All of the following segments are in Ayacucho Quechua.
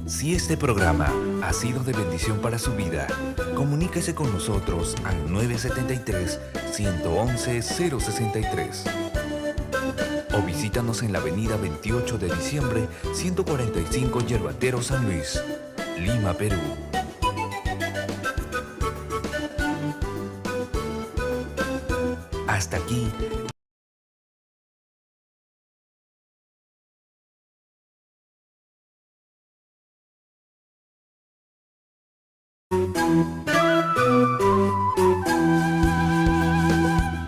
Si este programa ha sido de bendición para su vida, comuníquese con nosotros al 973-111-063. O visítanos en la avenida 28 de diciembre, 145 Yerbatero San Luis, Lima, Perú. Hasta aquí.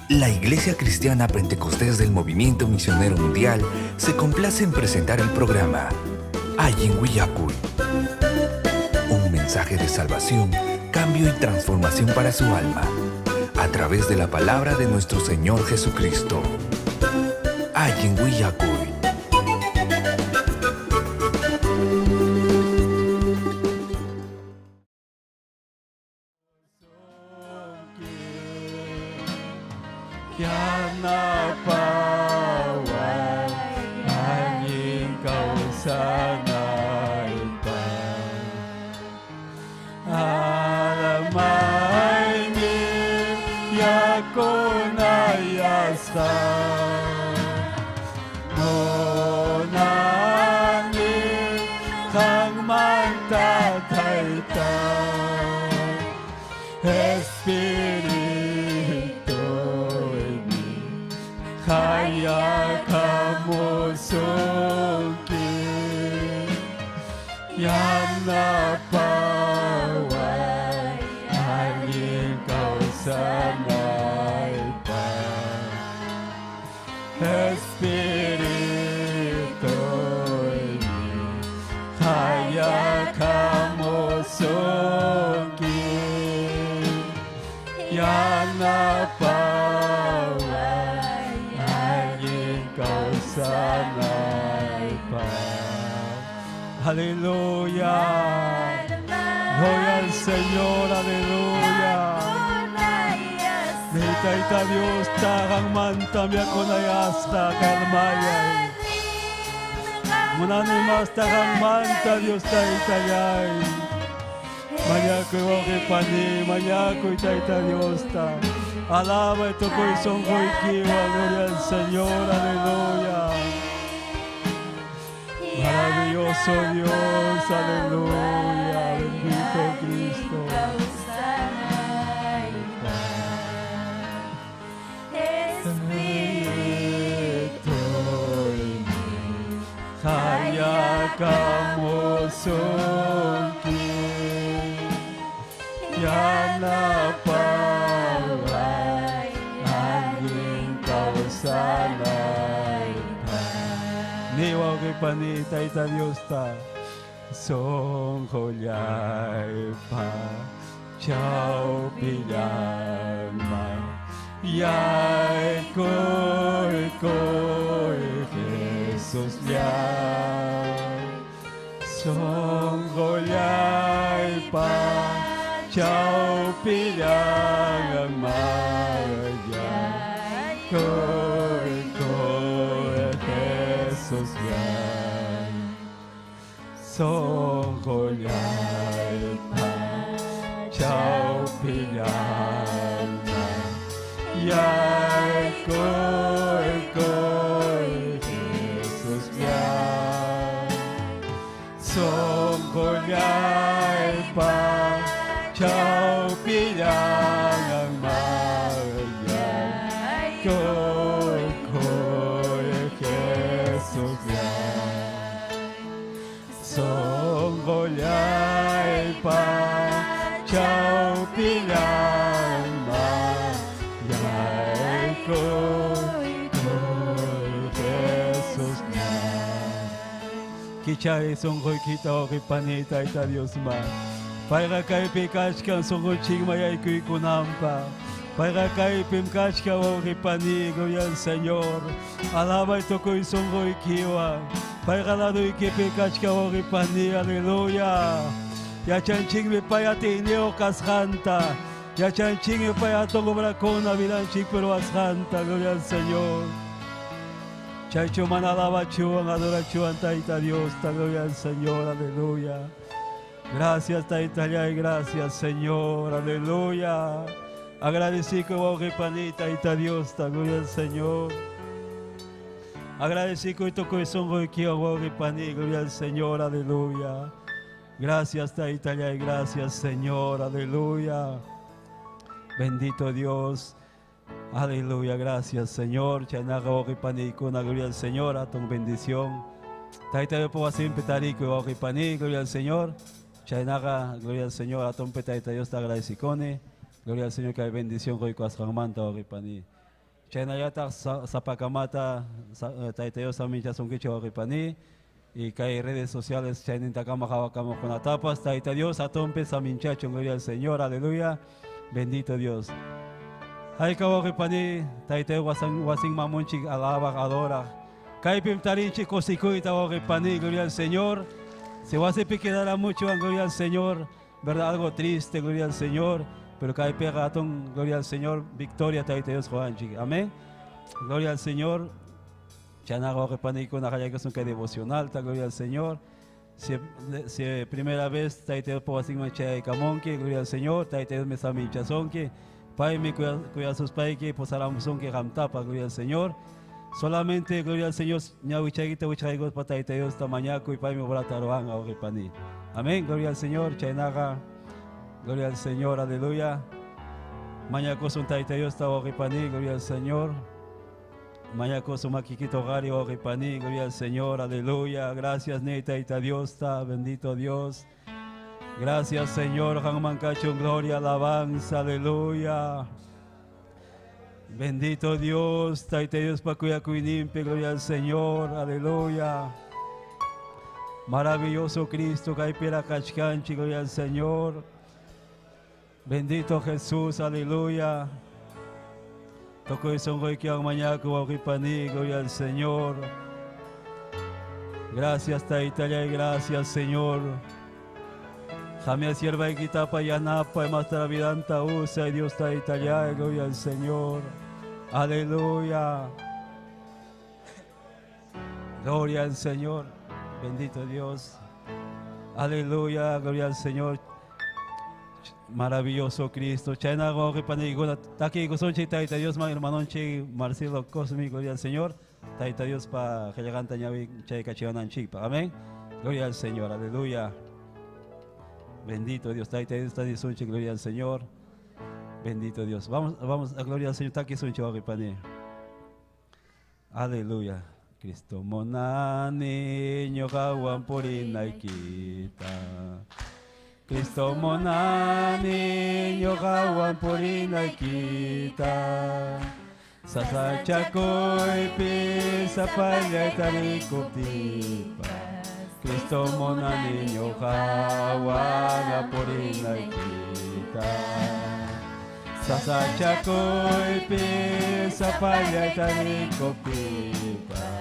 La Iglesia Cristiana Pentecostés del Movimiento Misionero Mundial se complace en presentar el programa Allin Willakuy. Un mensaje de salvación, cambio y transformación para su alma, a través de la palabra de nuestro Señor Jesucristo. Allin Willakuy. Aleluya. Gloria al Señor, aleluya. Tayta Dios, tagang mantam yakunayasta kalmayay. Munani mas tagang manta Dios taytayay. Mañakoy wawqi mañakoy Tayta Dios ta. Alaba tukuy sonqoykiwan, gloria al Señor, aleluya. Maravilloso Dios, aleluya, bendito Cristo. Espíritu, hayakamusunki, yanapaway, allin kawsanaypaq. Ni wawqi pani Tayta Dios ta sonqollaypa chawpillanman yaykuykuy Jesusllay sonqollaypa chawpillanman yaykuykuy Jesusllay sonqollaypa chawpillanman yaykuykuy Jesusllay sonqollaypa chawpillanman yaykuykuy Jesusllay sonqollaypa chawpillanman yaykuykuy Jesusllay. Kichay sonqoykita wawqi Tayta Diosman. Payqa kaypi kachkan sonqonchikman yaykuykunanpaq. Payqa kaypim kachkan wawqi pani, gloria al Señor. Alabay tukuy sonqoykiwan. Payqa laduykipi kachkan wawqi pani, aleluya. Yachanchikmi pay atiyniyuq kasqanta. Yachanchik pay hatun obrakuna vidanchik ruwasqanta, gloria al Señor. Chaychu mana alabachuan, adorachuan, Tayta Dios, gloria al Señor, aleluya. Gracias, Tayta y gracias, Señor, aleluya. Agradecido, wawqi pani, Tayta Dios, gloria al Señor. Agradecido tukuy sunquykiwan, wawqi pani, gloria al Señor, aleluya. Gracias, Tayta y gracias, Señor, aleluya. Bendito Dios. Aleluya, gracias, Señor. Chaynaqa wawqi panikuna, gloria al Señor, hatun bendición. Tayta Dios wasinpi tarikuy wawqi pani, gloria al Señor. Chaynaqa, gloria al Señor, hatunpi Tayta Dios te agradecikuni. Gloria al Señor que hay bendición quykuwasqanmanta wawqi pani. Chaynallataq sapakamata Tayta Dios saminchasunkichik wawqi pani. Y kay redes sociales chaynintakama qhawakamuqkunatapas Tayta Dios hatunpi saminchachun, gloria al Señor, aleluya. Bendito Dios. Hayka wawqi pani, Tayta Dios wasin mamunchik alabaq, adoraq. Kaypim tarinchik kusikuyta wawqi pani, gloria al Señor. Si wasipi quedará mucho, gloria al Señor, verdad, algo triste, gloria al Señor, pero kaypiqa hatun, gloria al Señor, victoria Tayta Dios quwanchik. Amén. Gloria al Señor. Chaynaqa wawqi panikuna qallaykusun kay devocionalta, gloria al Señor. Si, si primera vez Tayta Dios wasinman chayaykamunki, gloria al Señor, Tayta Dios saminchasunki, paymi kuyasuspayki pusaramusunki qamtapa, gloria al Señor. Solamente, gloria al Señor, ñawichaykita wichqaykuspa Tayta Diosta mañakuy, paymi obrata ruwanqa wawqi pani. Amén, gloria al Señor, chaynaqa, gloria al Señor, aleluya. Mañakusun Tayta Diosta wawqi pani, gloria al Señor. Mañakusun makiykita hoqariy wawqi pani, gloria al Señor, aleluya. Gracias, ni Tayta Diosta, bendito Dios. Gracias, Señor, qamman kachun, gloria, alabanza, aleluya. Bendito Dios, Tayta Dios, pa kuyakuyninpi, gloria al Señor, aleluya. Maravilloso Cristo, kaypiraq kachkanchik, gloria al Señor. Bendito Jesús, aleluya. Tukuy sunquykiwan mañakuy wawqi pani, gloria al Señor. Gracias, Taytallay, gracias, Señor. Qamyá siervaykitapa yanapay, mastara vidanta usay, Dios Taytallay, gloria al Señor. Aleluya. Gloria al Señor. Bendito Dios. Aleluya, gloria al Señor. Maravilloso Cristo. Chayna wawqi panikuna takiykusunchik Tayta Dios ma hermanonchik Marcelo Cosmi, gloria al Señor. Tayta Dios pa qillqanta ñawi chaykachiwananchikpaq. Amén. Gloria al Señor. Aleluya. Bendito Dios. Tayta Dios tanisunchik, gloria al Señor. Bendito Dios. Vamos, vamos a gloria al Señor. Takisunchik wawqi pani. Aleluya. Cristo munani ñuqawan purinaykita. Cristo munani ñuqawan purinaykita. Sasachakuypi sapallay tarikuptipas. Cristo munani ñuqawan purinaykita. Sasachakuypi sapallay tarikuptipas.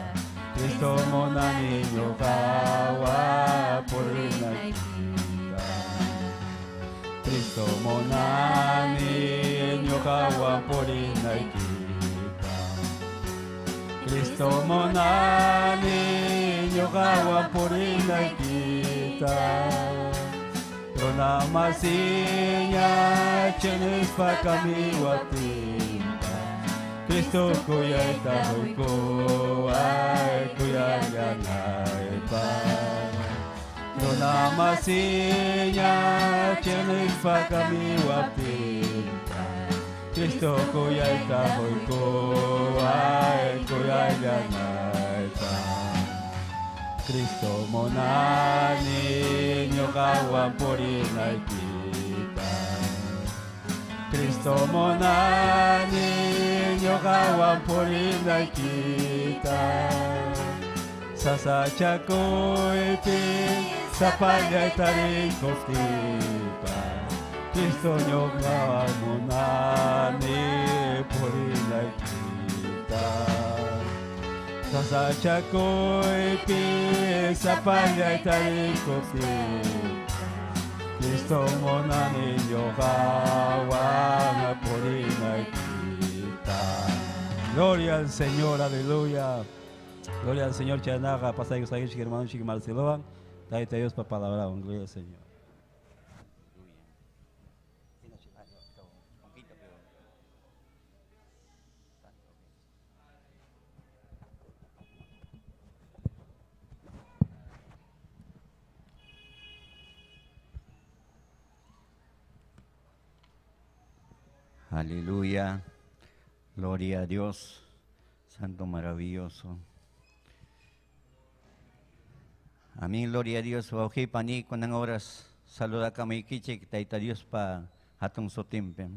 Cristo munani ñuqawan purinaykita. Cristo munani ñuqawan purinaykita. Cristo munani ñuqawan purinaykita. Runa masiña chiqnispa kamiwaptinpas. Cristo kuyayta quykuway kuyallanaypaq. Runa masiña chiqnispa kamiwaptinpas. Cristo kuyayta quykuway kuyallanaypaq. Cristo munani ñuqawan purinaykita. Cristo munani ñuqawan purinaykita. Sasachakuypi sapallay tarikuptipas. Cristo ñuqawan munani purinaykita. Sasachakuypi sapallay tarikuptipas. Cristo Cristo munani ñuqawan purinaykita. Gloria al Señor, aleluya. Gloria al Señor, chaynaqa pasaykusqaykichik hermanonchik Marcelowan, Tayta Diospa palabrawan, gloria al Señor. Aleluya, gloria a Dios, santo maravilloso. Amén, gloria a Dios. Wawqi pani kunan horas saluda kamaykichik Tayta Diospa hatun sutinpi.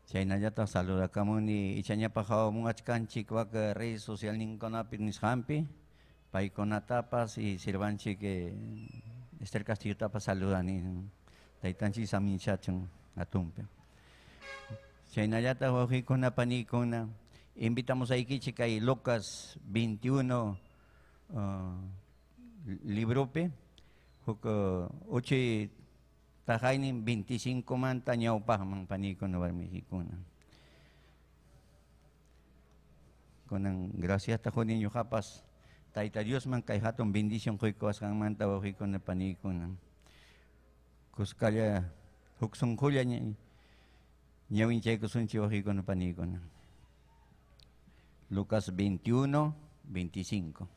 Chaynallataq saludakamuni ichañapaq hawamunachkanchik wak redes social ninkunapi nisqanpi paykunatapas y sirvanchik Esther Castillotapas saludani Taytanchik saminchachun hatunpi. Chaynallataq wawqikuna panikuna invitamos aykichik kay Lucas 21 libropi huk uchuy taqaynin 25 manta ñawpaqman panikuna warmikikuna. Kunan graciasta quni ñuqapas Tayta Diosman kay hatun bendición quykuwasqanmanta wawqikuna panikuna. Kuskalla huk sunqulla ñawinchaykusunchik wawqikuna panikuna. Lucas 21, 25.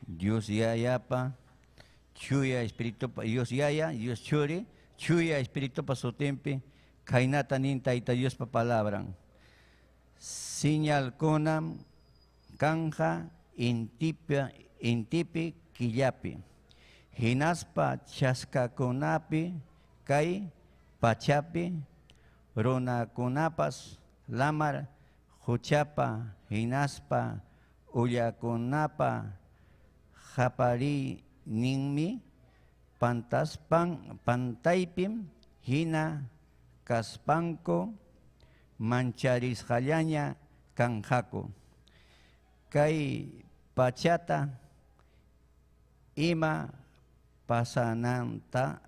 Dios Yayapa, Chuya Espíritu, Dios Yaya, Dios Churi, Chuya Espíritu pa sutinpi, khaynata nin Tayta Diospa palabran. Señalkunam kanja intipi killapi, hinaspa chaskakunapi kay pachapi, runakunapas lamar huchapa hinaspa ullakunapa qapariyninmi pantaypim hina kaspanku mancharisqallaña kanqaku. Kay pachata ima pasananta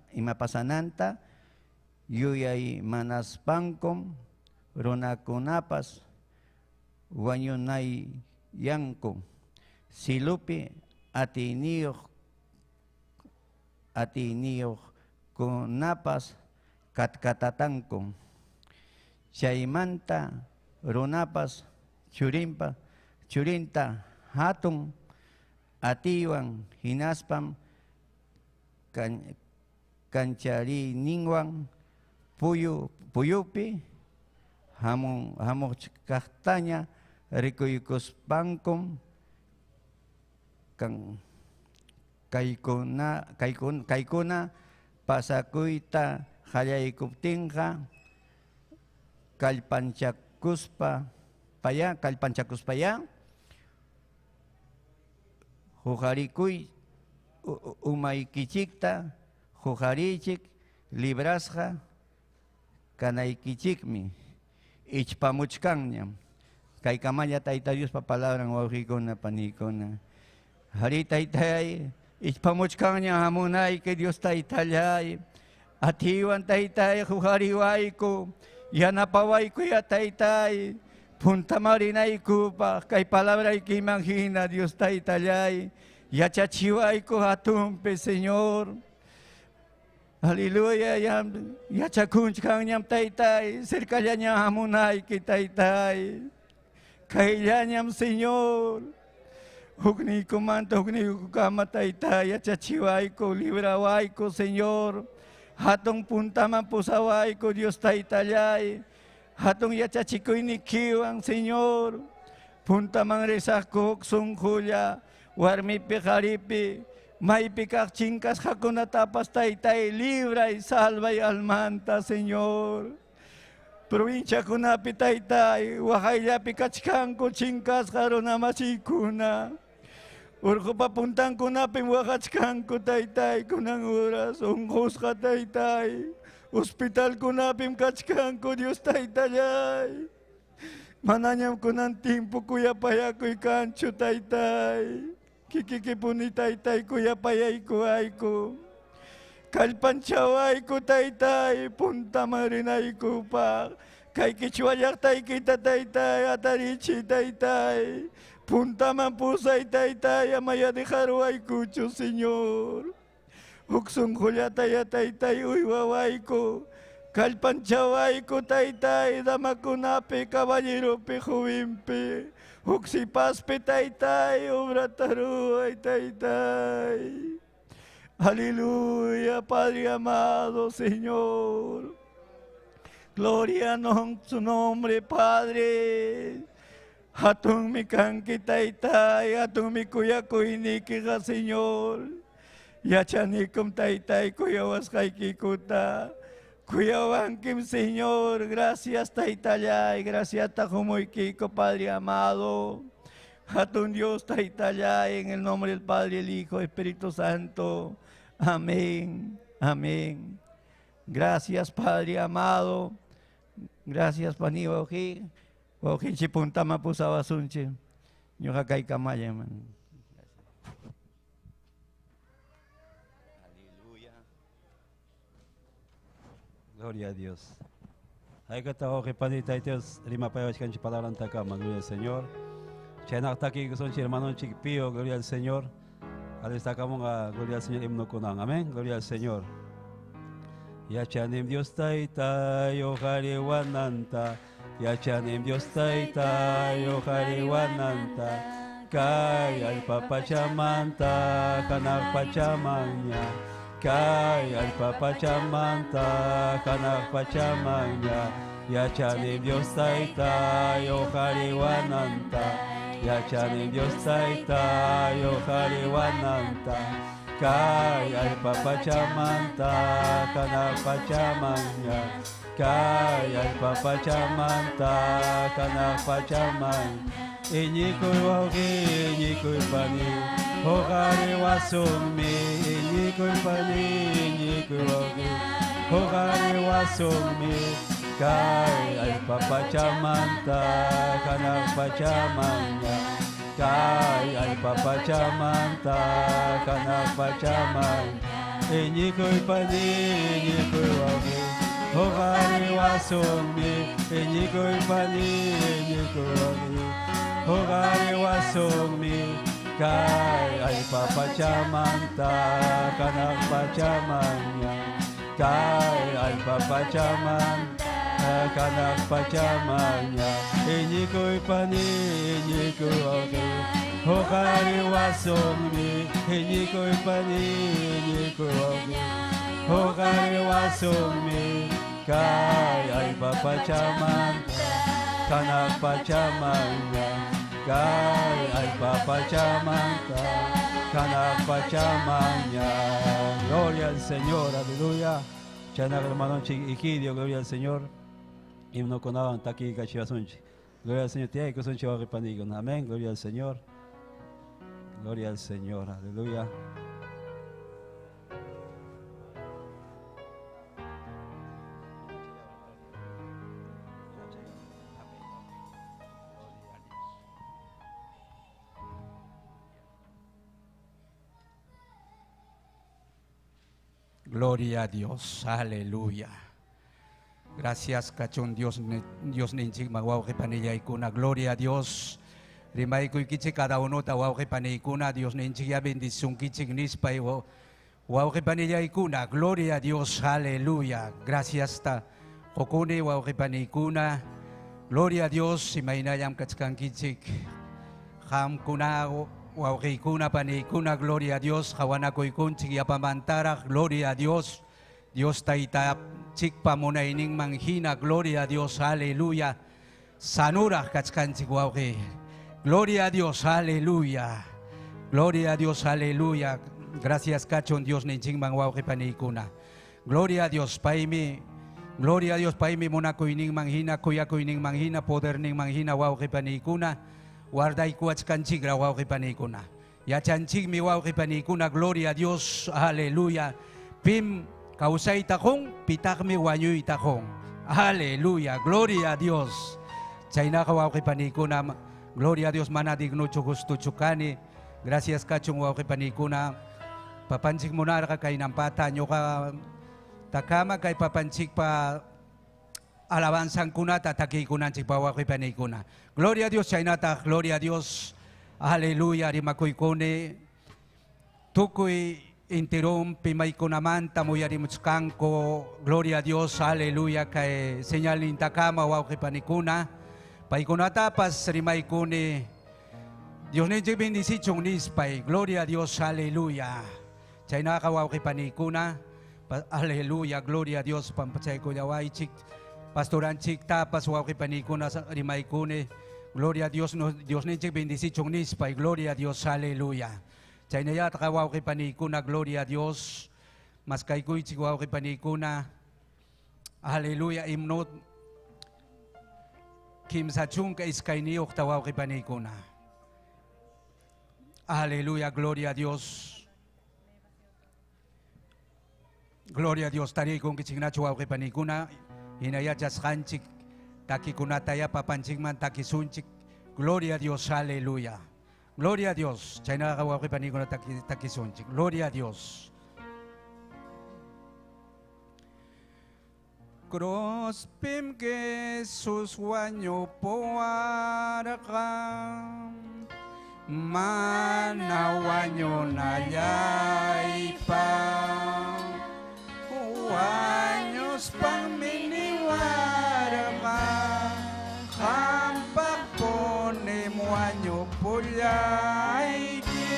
yuyaymanaspankum runakunapas wañunayanku. Silupi atiyniyuqkunapas katkatatanku. Chaymanta runapas churinta hatun atiywan hinaspam kanchariyninwan puyupi hamuchkaqtaña rikuykuspankum kaykuna pasakuyta qallaykuptinqa kallpanchakuspaya huqarikuy umaykichikta huqarichik librasqa kanaykichikmi ichpamuchkanñam. Kaykamalla Tayta Diospa palabran wawqikuna panikuna. Hari Taytay ichpamuchkanña hamunayki Dios Taytallay. Atiwan Taytay huqariwayku yanapawayku ya Taytay puntamarinaykupaq kay palabraykiman hina Dios Taytallay yachachiwayku hatunpi Señor. Aleluya, yachakunchkanñam Taytay, cercallañam hamunayki Taytay. Kayllañam Señor. Hukniykumanta hukniykukama Taytay yachachiwayku, librawayku Señor. Hatun puntaman pusawayku Dios Taytallay. Hatun yachachikuynikiwan Señor. Puntaman risaqku huk sunqulla, warmipi qharipi, maypi kaq chinkasqakunatapas Taytay libray, salvay almanta Señor. Provinciakunapi Taytay, waqayllapi kachkanku chinkasqa runamasiykuna. Urqupa puntankunapim waqachkanku Taytay, kunan horas unqusqa Taytay. Hospitalkunapim kachkanku Dios Taytallay. Manañam kunan timpu kuyapayakuy kanchu, Taytay. Kikikipuni, Taytay, kuyapayaykuwayku. Kallpanchawayku, Taytay, puntaman rinaykupaq. Kay qichwa llaqtaykita, Taytay, hatarichiy, Taytay. Puntaman pusay, Taytay, amaya dejaruwaykuchu, Señor. Huk sunqullataya, Taytay, uywawayku. Kallpanchawayku, Taytay, damakunapi, caballeropi, jovenpi. Huk sipaspi, Taytay, obrata ruway, Taytay. Aleluya, Padre amado, Señor. Gloria a su nombre, Padre. Hatunmi kanki, Taytay, hatunmi kuyakuynikiqa, Señor. Yachanikum, Taytay, kuyawasqaykikuta. Kuyawankim, Señor. Gracias, Taytallay. Gracias, qumuykiku, Padre amado. Hatun Dios, Taytallay, en el nombre del Padre, el Hijo, Espíritu Santo. Amén. Amén. Gracias, Padre amado. Gracias, pani wawqi. Wawqinchik puntaman pusawasunchik. Ñuqa kaykamalla. Aleluya. Gloria a Dios. Haykata wawqi pani Tayta Dios rimapayawachkanchik palabrantakama, gloria al Señor. Chaynaq takiykusunchik hermanonchik Pío, gloria al Señor. Alistakamunqa, gloria al Señor himnokunan. Amén, gloria al Señor. Yachanim Dios Taytay uqariwananta, yachanim Dios Taytay uqariwananta, kay allpa pachamanta hanaq pachamanña, kay allpa pachamanta hanaq pachamanña, yachanim Dios Taytay uqariwananta, yachanim Dios Taytay uqariwananta, kay allpa pachamanta hanaq pachamanña, kay allpa pachamanta hanaq pachaman. Iñikuy wawqi, iñikuy pani, huqariwasunmi, iñikuy pani, iñikuy wawqi, huqariwasunmi, kay allpa pachamanta hanaq pachamanña, kay allpa pachamanta hanaq pachaman. Iñikuy pani, iñikuy wawqi, huqariwasunmi, iñikuy pani, iñikuy wawqi, huqariwasunmi, kay allpa pachamanta hanaq pachamanña, kay allpa pachamanta hanaq pachamanña. Iñikuy pani, iñikuy wawqi, huqariwasunmi, iñikuy pani, iñikuy wawqi, huqariwasunmi, kay allpa pachamanta hanaq pachamanña, kay allpa pachamanta hanaq pachamanña. Gloria al Señor, aleluya. Chaynaq hermanonchik Egidio, gloria al Señor. Himnokunawan takiykachiwasunchik. Gloria al Señor, tiyaykusunchik wawqi paniykuna. Amén, gloria al Señor. Gloria al Señor, aleluya. Gloria a Dios, aleluya. Gracias, kachun Dios, Dios ninchikman wawqi panillaykuna. Gloria a Dios. Rimaykuykichik cada unota wawqi paniykuna. Dios ninchik ya bendisunkichik nispa wawqi panillaykuna. Gloria a Dios, aleluya. Gracias ta qukuni wawqi paniykuna. Gloria a Dios, imaynallam kachkankichik. Qamkuna wawqiykuna paniykuna, gloria a Dios. Qawanakuykunchik yapamantaraq, gloria a Dios. Dios tayta chikpa munayninman hina, gloria a Dios, aleluya. Sanuraq kachkanchik wawqi. Gloria a Dios, aleluya. Gloria a Dios, aleluya. Gracias kachun Dios ninchikman wawqi paniykuna. Gloria a Dios, paymi. Gloria a Dios, paymi munakuyninman hina, kuyakuyninman hina, poderninman hina wawqi paniykuna. Guardaykuwachkanchikra wawqi paniykuna. Yachanchikmi wawqi paniykuna, gloria a Dios, aleluya. Pim kawsayta qun, pitaqmi wañuyta qun. Aleluya, gloria a Dios. Chaynaqa wawqi panikuna, gloria a Dios, mana dignochu justuchu kani. Gracias kachun wawqi panikuna. Papanchik munarqa kaynampata ñuqa takama kay papanchikpa alabanzankunata takiykunanchikpa wawqi panikuna. Gloria a Dios chaynataq, gloria a Dios. Aleluya, rimakuykuni. Tukuy intirumpi maykunamanta muyarimuchkanku. Gloria a Dios, aleluya, kay señal nintakama wawqi panikuna. Paykunatapas rimaykuni. Dios ninchik bendicichun nispay. Gloria a Dios, aleluya. Chaynaqa wawqi panikuna. Aleluya, gloria a Dios, pampachaykullawaychik. Pastoranchik tapas wawqi panikuna rimaykuni. Gloria a Dios, no, Dios ninchik bendicichun nispay. Gloria a Dios, aleluya. Chaynallataq wawqi panikuna, gloria a Dios. Maskaykuychik wawqi panikuna. Aleluya, himno 32 wawqi panikuna. Aleluya, gloria a Dios. Gloria a Dios, tariykunkichiknachu wawqi panikuna. Hinayachasqanchik takikunata ya papanchikman takisunchik. Gloria a Dios, aleluya. Gloria a Dios. Chaynaqa wawqi panikuna takisunchik. Gloria a Dios. Cruzpim Jesus wañupuwarqa, mana wañunallaypa, wañuspan miniwarqa, qampaq punim wañupullayki,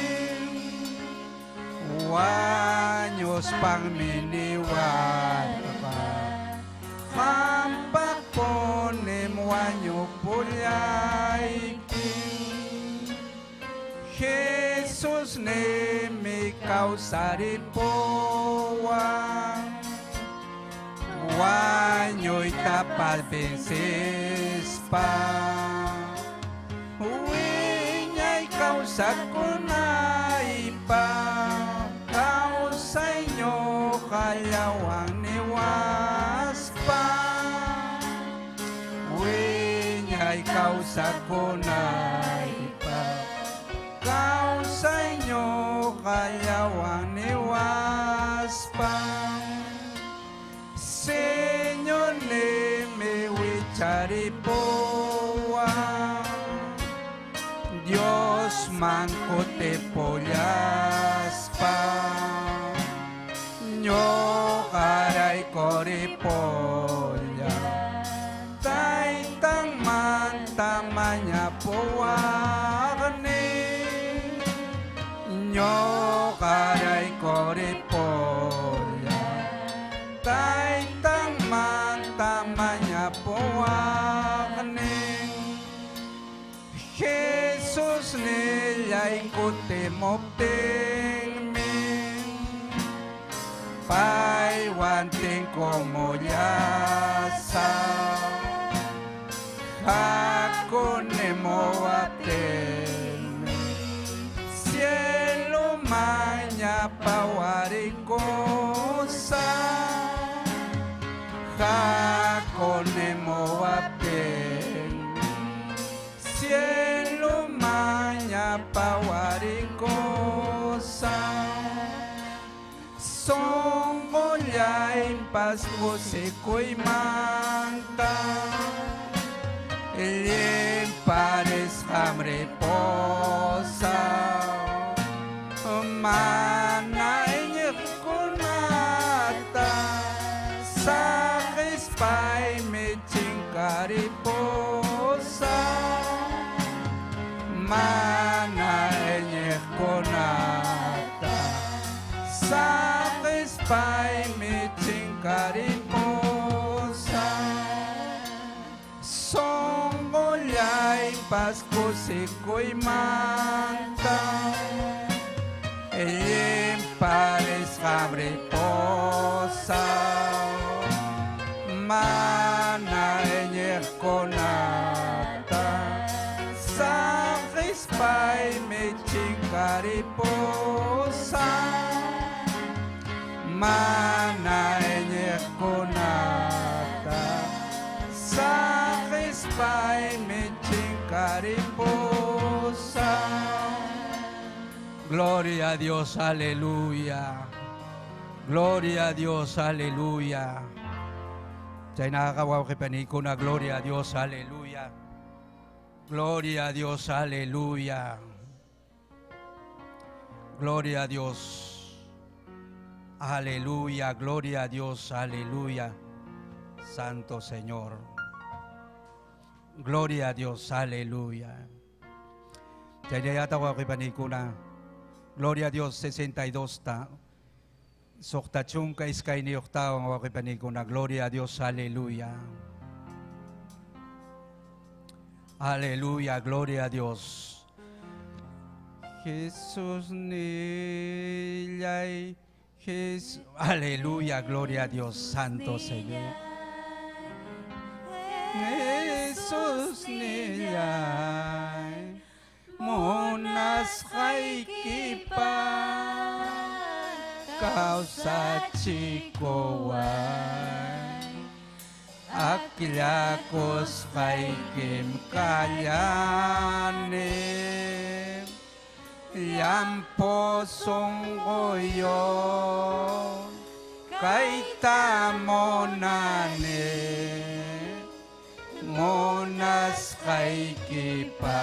wañuspan miniwarqa, qampaq punim wañupullayki. Jesus nimi kawsaripuwan, wañuytapas vencispa, wiñay kawsakunaypaq, kawsay ñuqallawan niwaspa, wiñay kawsakunaypaq, kawsay ñuqallawan niwaspa. Señor nimi wicharipuwan, Dios mankutipullaspa, ñuqaraykuripullan, taytan manta mañapuwaqni, ñuqaraykuripullan, taytan manta mañapuwaqni. Jesus nillay kutimuptinmi, paywan tinkumullasaq, hakunimuwaptinmi, cielo mañapawarikusa, hakunimuwaptinmi, cielo mañapawarikusa. Sonqollaypas kusikuymanta, llimparisqam ripusa, mana iñiqkunata saqispaymi chinkaripusa, mana iñiqkunata saqispaymi chinkaripusa. Sonqollaypas kusikuymanta, llimparisqam ripusa, mana iñiqkunata saqispaymi chinkaripusa, mana iñiqkunata saqispaymi Gloria a Dios, aleluya. Gloria a Dios, aleluya. Chaynaqa wawqi panikuna, gloria a Dios, aleluya. Gloria a Dios, aleluya. Gloria a Dios. Aleluya, gloria a Dios, aleluya. Santo Señor. Gloria a Dios, aleluya. Gloria a Dios, 62 ta. Suqta chunka iskayniyuqtawan wawqi panikuna. Gloria a Dios, aleluya. Aleluya, gloria a Dios. Jesús nillay, Jesús, aleluya, gloria a Dios, Santo Señor. Jesús nillay, munasqaykipa kawsachikuway, akllakusqaykim kallani, llampu sunquyuq kayta munani, munasqaykipa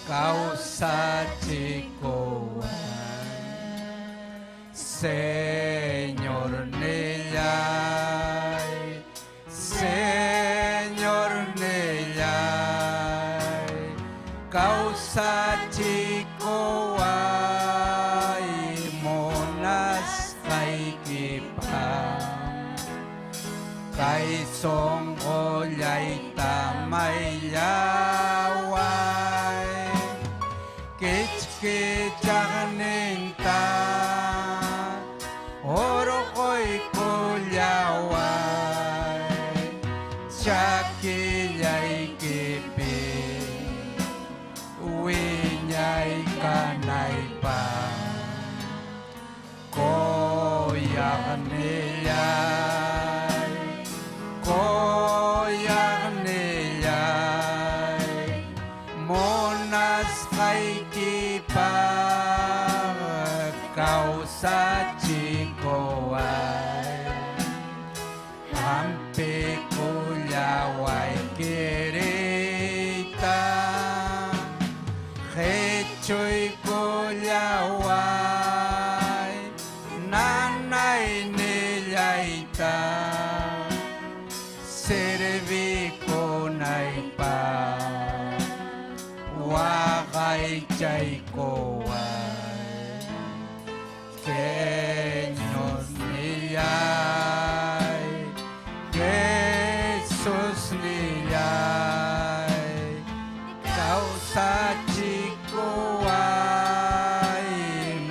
kawsachikuway. Señor nillay, Señor nillay, kawsachikuway, munasqaykipa kay sunqullayta mayllaway, kichkichaqninta urquykullaway, chakillaykipi wiñay kanaypaq, quyaqnillay, quyaqnillay, munasqaykipa kawsachikuway, hampikullaway kiriyta, qichuykullaway nanaynillayta, servikunaypaq waqaychaykuway. Señor nillay, Jesús nillay, kawsachikuway,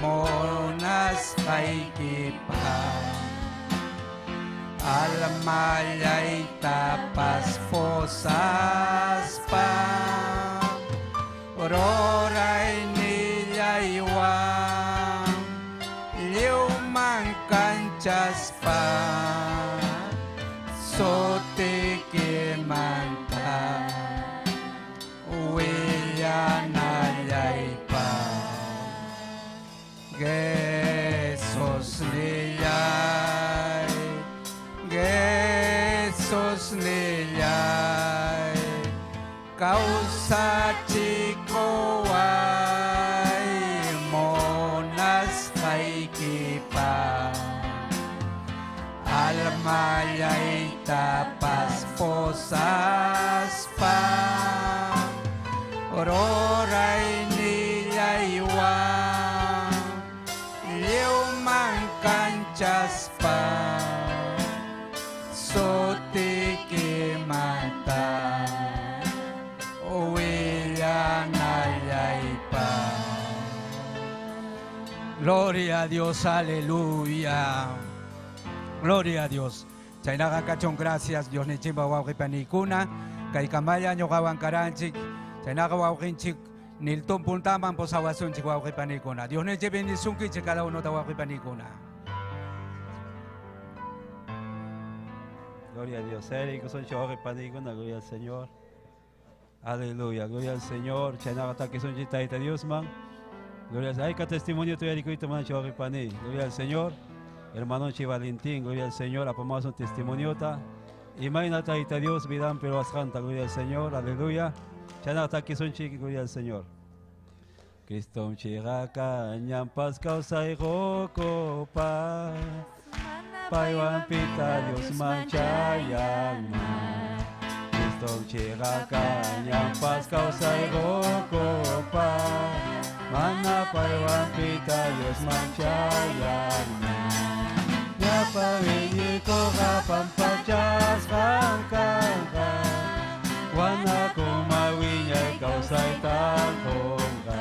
munasqaykipa almallaytapas posaspa, ruraynillaywan lliwman kanchaspa, sutiykimanta willanallaypaq. Jesús nillay, Jesús nillay, kawsachikuway, munasqaykipa almallaytapas posaspa, ruraynillaywan lliwman kanchaspa, sutiykimanta willanallaypaq. Gloria a Dios, aleluya. Gloria a Dios. Chaynaqa kachun, gracias Dios nichimpa wawqi panikuna, kay kamalla ñuqawan karanchik, chaynaqa wawqinchik niltun puntaman posawasunchik wawqi panikuna. Dios nichi bendisunkichik cada uno ta wawqi panikuna. Gloria a Dios. Gloria al Señor. Aleluya, gloria al Señor. Chaynaqa takisunchik Tayta Diosman. Gloria al Señor. Testimonio Gloria al Señor. Hermano Valentín, gloria al Señor. Apamamos un testimonio. Y mañana Taita Dios, vidan pero canta, gloria al Señor. Aleluya. Gloria al Señor. Cristo chiraka ñampas kawsay qukupa paywan pita Dios manchayanman. Cristo chiraka ñampas kawsay qukupa mana paywan pita Dios manchayanman. Ñapa wiñikuqa pampachasqan kanqa wanakuma wiñay kawsaytan qunqa.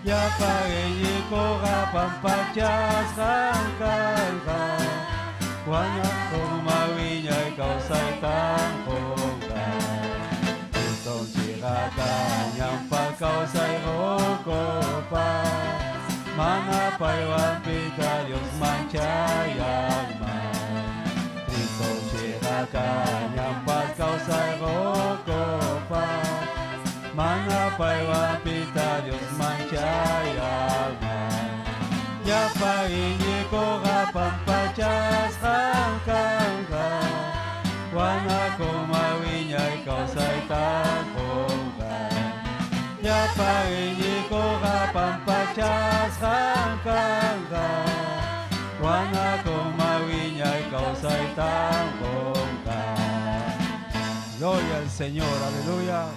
Ñapa wiñikuqa pampachasqan kanqa wanakuma wiñay kawsaytan qunqa. Cristo chiraka ñampa kawsay qukupa mana paywan pita Dios manchayanman. Cristo chiraka ñampa kawsay qukupa mana paywan pita Dios manchayanman. Ñapa iñikuqa pampachasqan kanqa wanakuma wiñay kawsaytan qunqa. Ñapa iñikuqa pampachasqan kanqa wanakuma wiñay kawsaytan qunqa. Gloria al Señor, aleluya.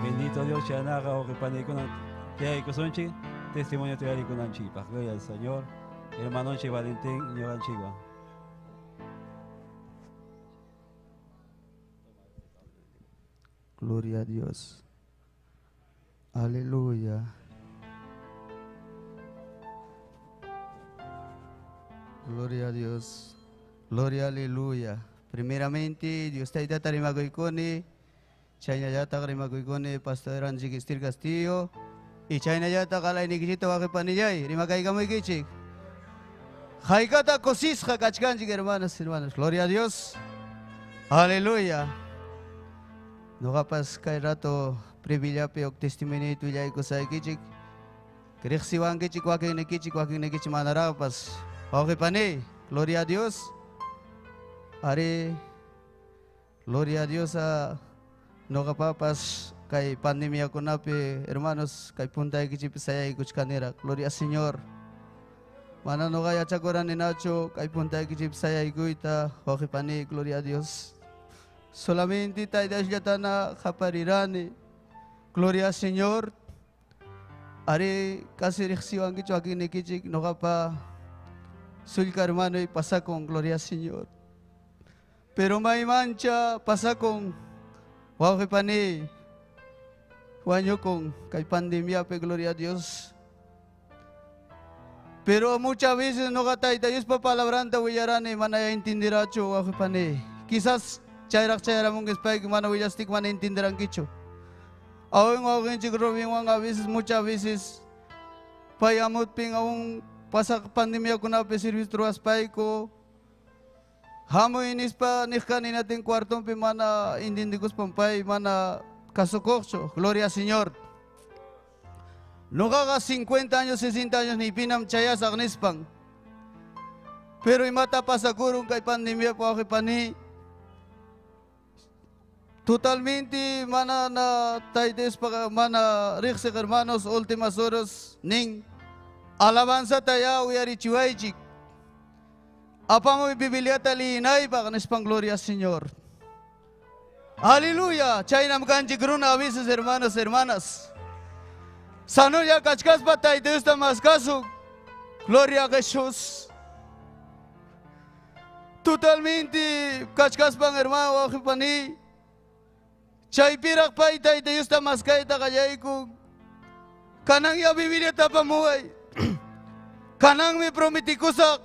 Bendito Dios, Chanaga, Ojipanikuna, Tiaykusunchi, testimonio Tiaykunanchipa. Gloria al Señor. Hermano Valentín, Ñoranchiwa. Gloria a Dios. Aleluya. Gloria a Dios. Gloria, aleluya. Primeramente, Dios te ayuda a Chaynallata rimakuykuni Pastor Angie Estir Castillo y chaynallata qalaynikichikta waqhipanillay rimakaykamuykichik. Haykata kusisqa kachkanchik hermanas, hermanos. Gloria a Dios. Aleluya. Noqapas kay rato privillapi huk testimonio willaykusaykichik. Riqsiwankichik wakinnikichik wakinnikichik manaraqpas. Wawqipani, gloria a Dios. Ari, gloria a Dios a noqapapas kay pandemiakunapi hermanos kay puntaykichikpi sayaykuchkaniraq. Gloria al Señor. Mana noqa yachakuraninachu kay puntaykichikpi sayaykuyta wawqipani, gloria a Dios. Solamente Tayta Diosllatana qaparirani. Gloria al Señor. Ari kasi riqsiwankichik wakinnikichik noqapa sullka hermano y pasakun, gloria al Señor. Pero may mancha pasakun wawqipani wañukun kay pandemiapi, gloria a Dios. Pero muchas veces noqa Tayta Diospa palabranta willarani mana entendirachu wawqipani. Quizás chayraq chayaramunkispayki mana willastik mana entenderankichu. Aún wawqinchik Robinwan a veces, muchas veces pay amutpin aún pasaq pandemiakunapi servicio ruwaspayku hamuy nispa niqkani natin cuartonpi mana entendikuspan pay mana kasukuqchu. Gloria al Señor. Noqaqa 50 años, 60 años nipinam chayasaq nispan. Pero imata pasakurun kay pandemia wawqipani. Totalmente mana na Tayta Diospa mana riqsiq hermanos últimas horas nin alabanza taya uyarichiwaychik. Apamuy Bibliata liyinaypaq nispan, gloria al Señor. Aleluya. Chaynam kanchik runa a veces hermanos, hermanas. Sanolla kachkaspa Tayta Diosta maskasu. Gloria a Jesús. Totalmente kachkaspan hermano wawqipani. Chaypiraq pay Tayta Diosta maskayta qallayku. Kanan ya Bibliata apamuway. Kananmi prometikusaq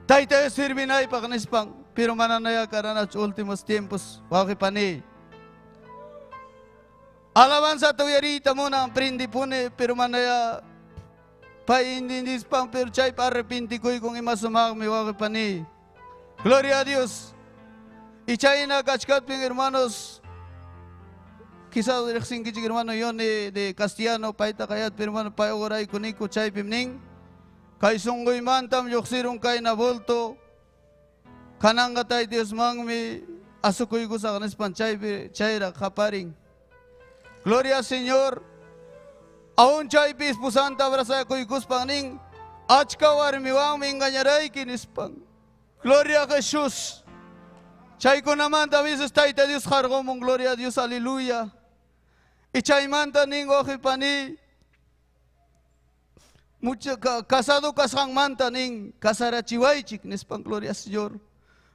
Tayta Dios sirvinaypaq nispan. Pero mananaya karanachu últimos tiempos wawqipani. Alabanza tuyarita munan prindipuni pero manaya pay intindispan pero chaypa arrepintikuykun ima sumaqmi wawqipani. Gloria a Dios. Y chayna kachkaptin hermanos Quizás riqsinkichik hermano Yone de castellano payta qayatpi hermano pay uquraykuniku chaypim nin. Kay sunquymantam lluqsirun kayna bulto. Kananqa Tayta Diosmanmi asukuykusaq nispan chaypi chayraq qaparin. Gloria al Señor. Aún chaypi esposanta abrazakuykuspan nin, achka warmiwanmi engañarayki nispan. Gloria a Jesús. Chaykunamanta a veces Tayta Dios qarqumun, gloria a Dios, aleluya. Y chaymanta nin wawqi pani, mucha casado kasqanmanta nin casarachiwaychik nispan, gloria al Señor.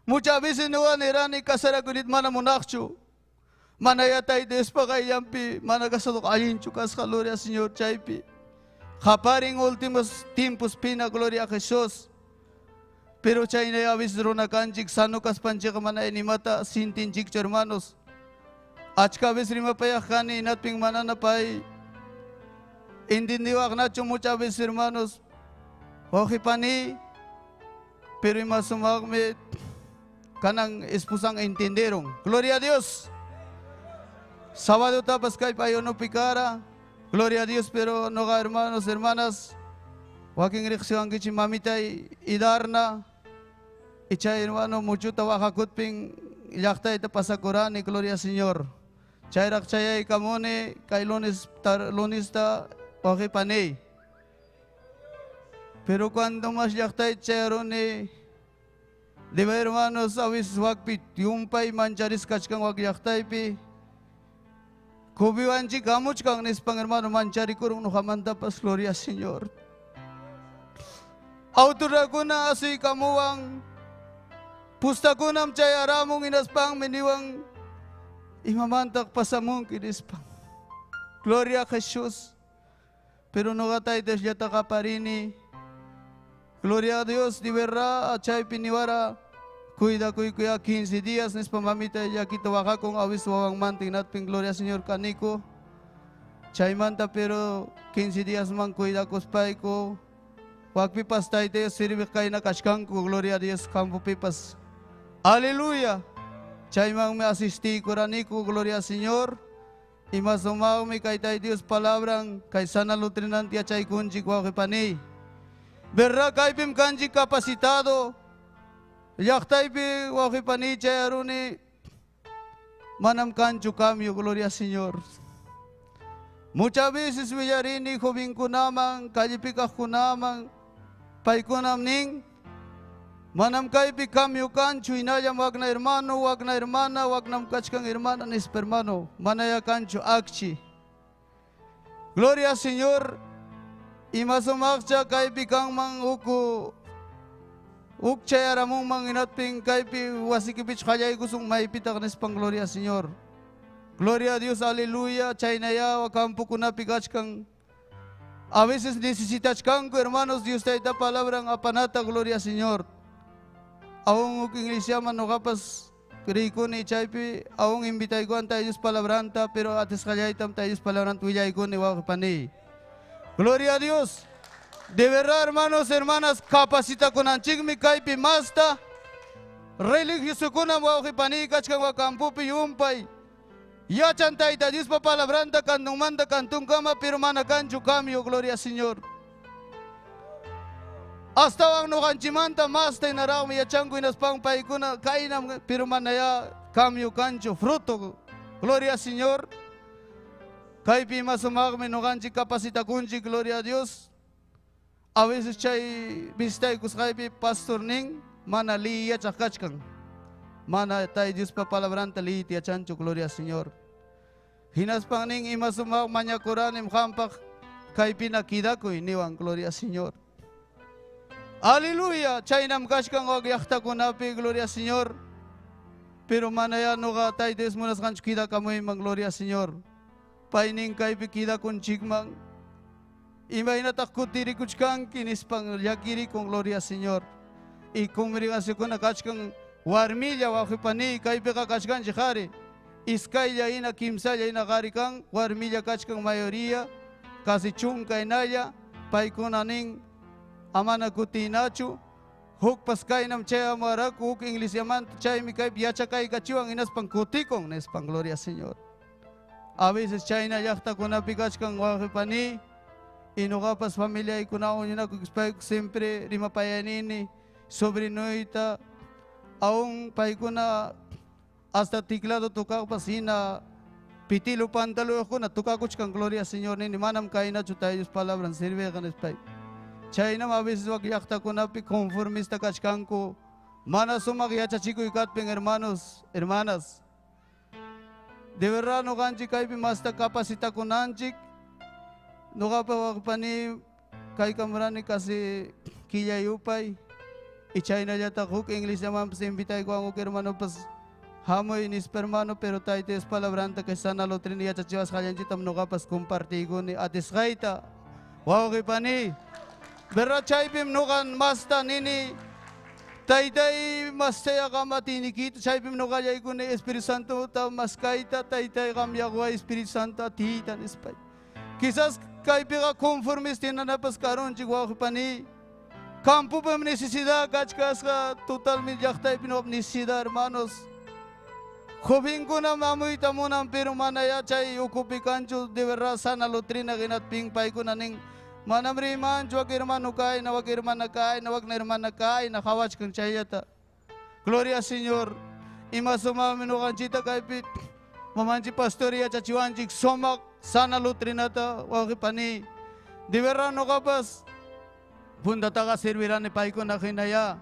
Muchas veces ñuqa nirani casarakunita mana munaqchu. Mana ya Tayta Diospa qayllanpi mana casado allinchu kasqa, gloria al Señor, chaypi. Qaparin últimos tiempos pina, gloria a Jesús. Pero chayna a veces runa kanchik, sano kaspanchikqa mana nimata sintinchikchu, hermanos. Achka veces rimapayaq kani, hinaptin manana pay entendiwaqnachu muchas veces, hermanos. Wawqi pani, pero ima sumaqmi kanan esposan entendieron. Gloria a Dios. Sábado tapas kay ayunopi kara. Gloria a Dios, pero noqa hermanos, hermanas, wakin riqsiwankichik mamitay idarna. Y chay hermano muchuta waqakutpin llaqtayta pasakurani, gloria al Señor. Chayraq chayaykamuni kay lunes lunesta wawqi pani. Pero cuando más llaqtayta chayaruni, debe hermanos, a veces wakpi llumpay mancharisqa kachkan wak llaqtaypi. Kubiwanchik hamuchkan nispan hermano mancharikurun ñuqamantapas, gloria al Señor. Autoridadkuna asuykamuwan, pustakunam chayaramun hinaspanmi niwan imamantaq pasamunki nispan. Gloria a Jesús. Pero ñuqa Tayta Diosllata qaparini. Gloria a Dios, de verdad, chaypi niwara cuidakuykuya 15 días nispa mamita llakita waqakun avis wawanmanta hinaptin gloria al Señor kaniku. Chaymanta pero 15 días man cuidakuspayku. Wakpipas Tayta Dios sirviq kayna kachkanku, gloria a Dios, campopipas. Aleluya. Chaymanmi asistiykuraniku, gloria al Señor. Ima sumaqmi kay Tayta Dios palabran, kay sana doctrinanta yachaykunchik wawqi pani. Verdad kaypim kanchik capacitado. Llaqtaypi wawqi pani chayaruni manam kanchu cambio, gloria al Señor. Muchas veces willarini jovenkunaman, callepi kaqkunaman, paykunam nin, manam kaypi cambio kanchu, hinallam wakna hermano, wakna hermana, waknam kachkan hermana, nispa hermano, manaya kanchu akchi. Gloria al Señor. Ima sumaqcha kaypi kanman uku uk chayaramunman hinaptin kaypi wasikipich qallaykusun maypitaq nispan, gloria al Señor. Gloria a Dios, aleluya. Chaynaya campokunapi kachkan. A veces necesitachkanku, hermanos, Dios tayta palabran apanata, gloria al Señor. Aún uk iglesiaman ñuqapas creykuni chaypi, aún invitaykuwan Tayta Dios palabranta, pero atisqallaytam Tayta Dios palabranta willaykuni wawqi pani. Gloria a Dios. De verdad, hermanos, hermanas, capacitakunanchikmi kaypi masta. Religiosokunam wawqi pani kachkan wak campopi yumpay. Yachan Tayta Diospa palabranta kantunmanta kantunkama, pero mana kanchu cambio, gloria al Señor. Astawan ñuqanchikmanta masta hinaraqmi yachanku hinaspan paykuna kaynam, pero manaya cambio kanchu, fruto, gloria al Señor. Kaypi ima sumaqmi ñuqanchik capacitakunchik, gloria a Dios. A veces chay visitaykusqaypi pastor nin, mana liy yachaq kachkan. Mana Tayta Diospa palabranta liyta yachanchu, gloria al Señor. Hinaspan nin ima sumaq mañakuranim qampaq kaypina kidakuy niwan, gloria al Señor. Aleluya, chaynam kachkan wak llaqtakunapi, gloria al Señor. Pero manaya ñuqa Tayta Dios munasqanchu kidakamuyman, gloria al Señor. Paynin kaypi kidakunchikman. Imaynataq kutirikuchkanki nispan llakirikun, gloria al Señor. Y congregacionkuna kachkan warmilla wawqi pani kaypiqa kachkanchik qhari. Iskaylla hina kimsalla hina qhari kan, warmilla kachkan mayoría, casi chunka hinalla, paykuna nin amana kutinachu. Hukpas kaynam chayamaraku huk iglesiamanta chaymi kaypi yachakaykachiwan hinaspan kutikun nispan, gloria al Señor. A veces chayna llaqtakunapi kachkan wawqi pani y ñuqapas familiaykunawan huñunakuspayku siempre rimapayanini sobrinuyta aún paykuna hasta teclado tocaqpas hina pitilo pantaluyuqkuna tocakuchkan gloria Señor nini manam kaynachu Tayta Dios palabran sirviqa nispay. Chaynam a veces wak llaqtakunapi conformista kachkanku mana sumaq yachachikuy katpin hermanos, hermanas. De verdad ñuqanchik kaypi masta capacitakunanchik. Ñuqapa waqpani kaykamurani casi killa yupay y chaynallataq huk iglesiamanpas invitaykuwan huk hermanopas hamuy nispa hermano, pero Tayta Dios palabranta kay sana doctrina yachachiwasqallanchitam ñuqapas compartiykuni atisqayta wawqi pani. Verdad chaypim ñuqan masta nini Taytay mastaya qam atiynikita chaypim ñuqallaykuni Espíritu Santota maskayta Taytay qam yaqway Espíritu Santo atiyta nispay. Quizás kaypiqa conformista hinanapas karunchik wawqi pani. Campopim necesidad kachkasqa totalmente llaqtaypi ñuqap necesidad hermanos. Jovenkuna mamuyta munan pero mana yachay ukupi kanchu de verdad sana doctrina hinaptin paykuna nin manam rimanchu wak hermano kayna wak hermana kayna wak hermana kayna qhawachkan chayllata. Gloria al Señor. Ima sumaqmi ñuqanchikta kaypi mamanchik pastor yachachiwanchik sumaq sana doctrinata wawqi pani. De verdad ñuqapas puntataqa servirani paykuna hinaya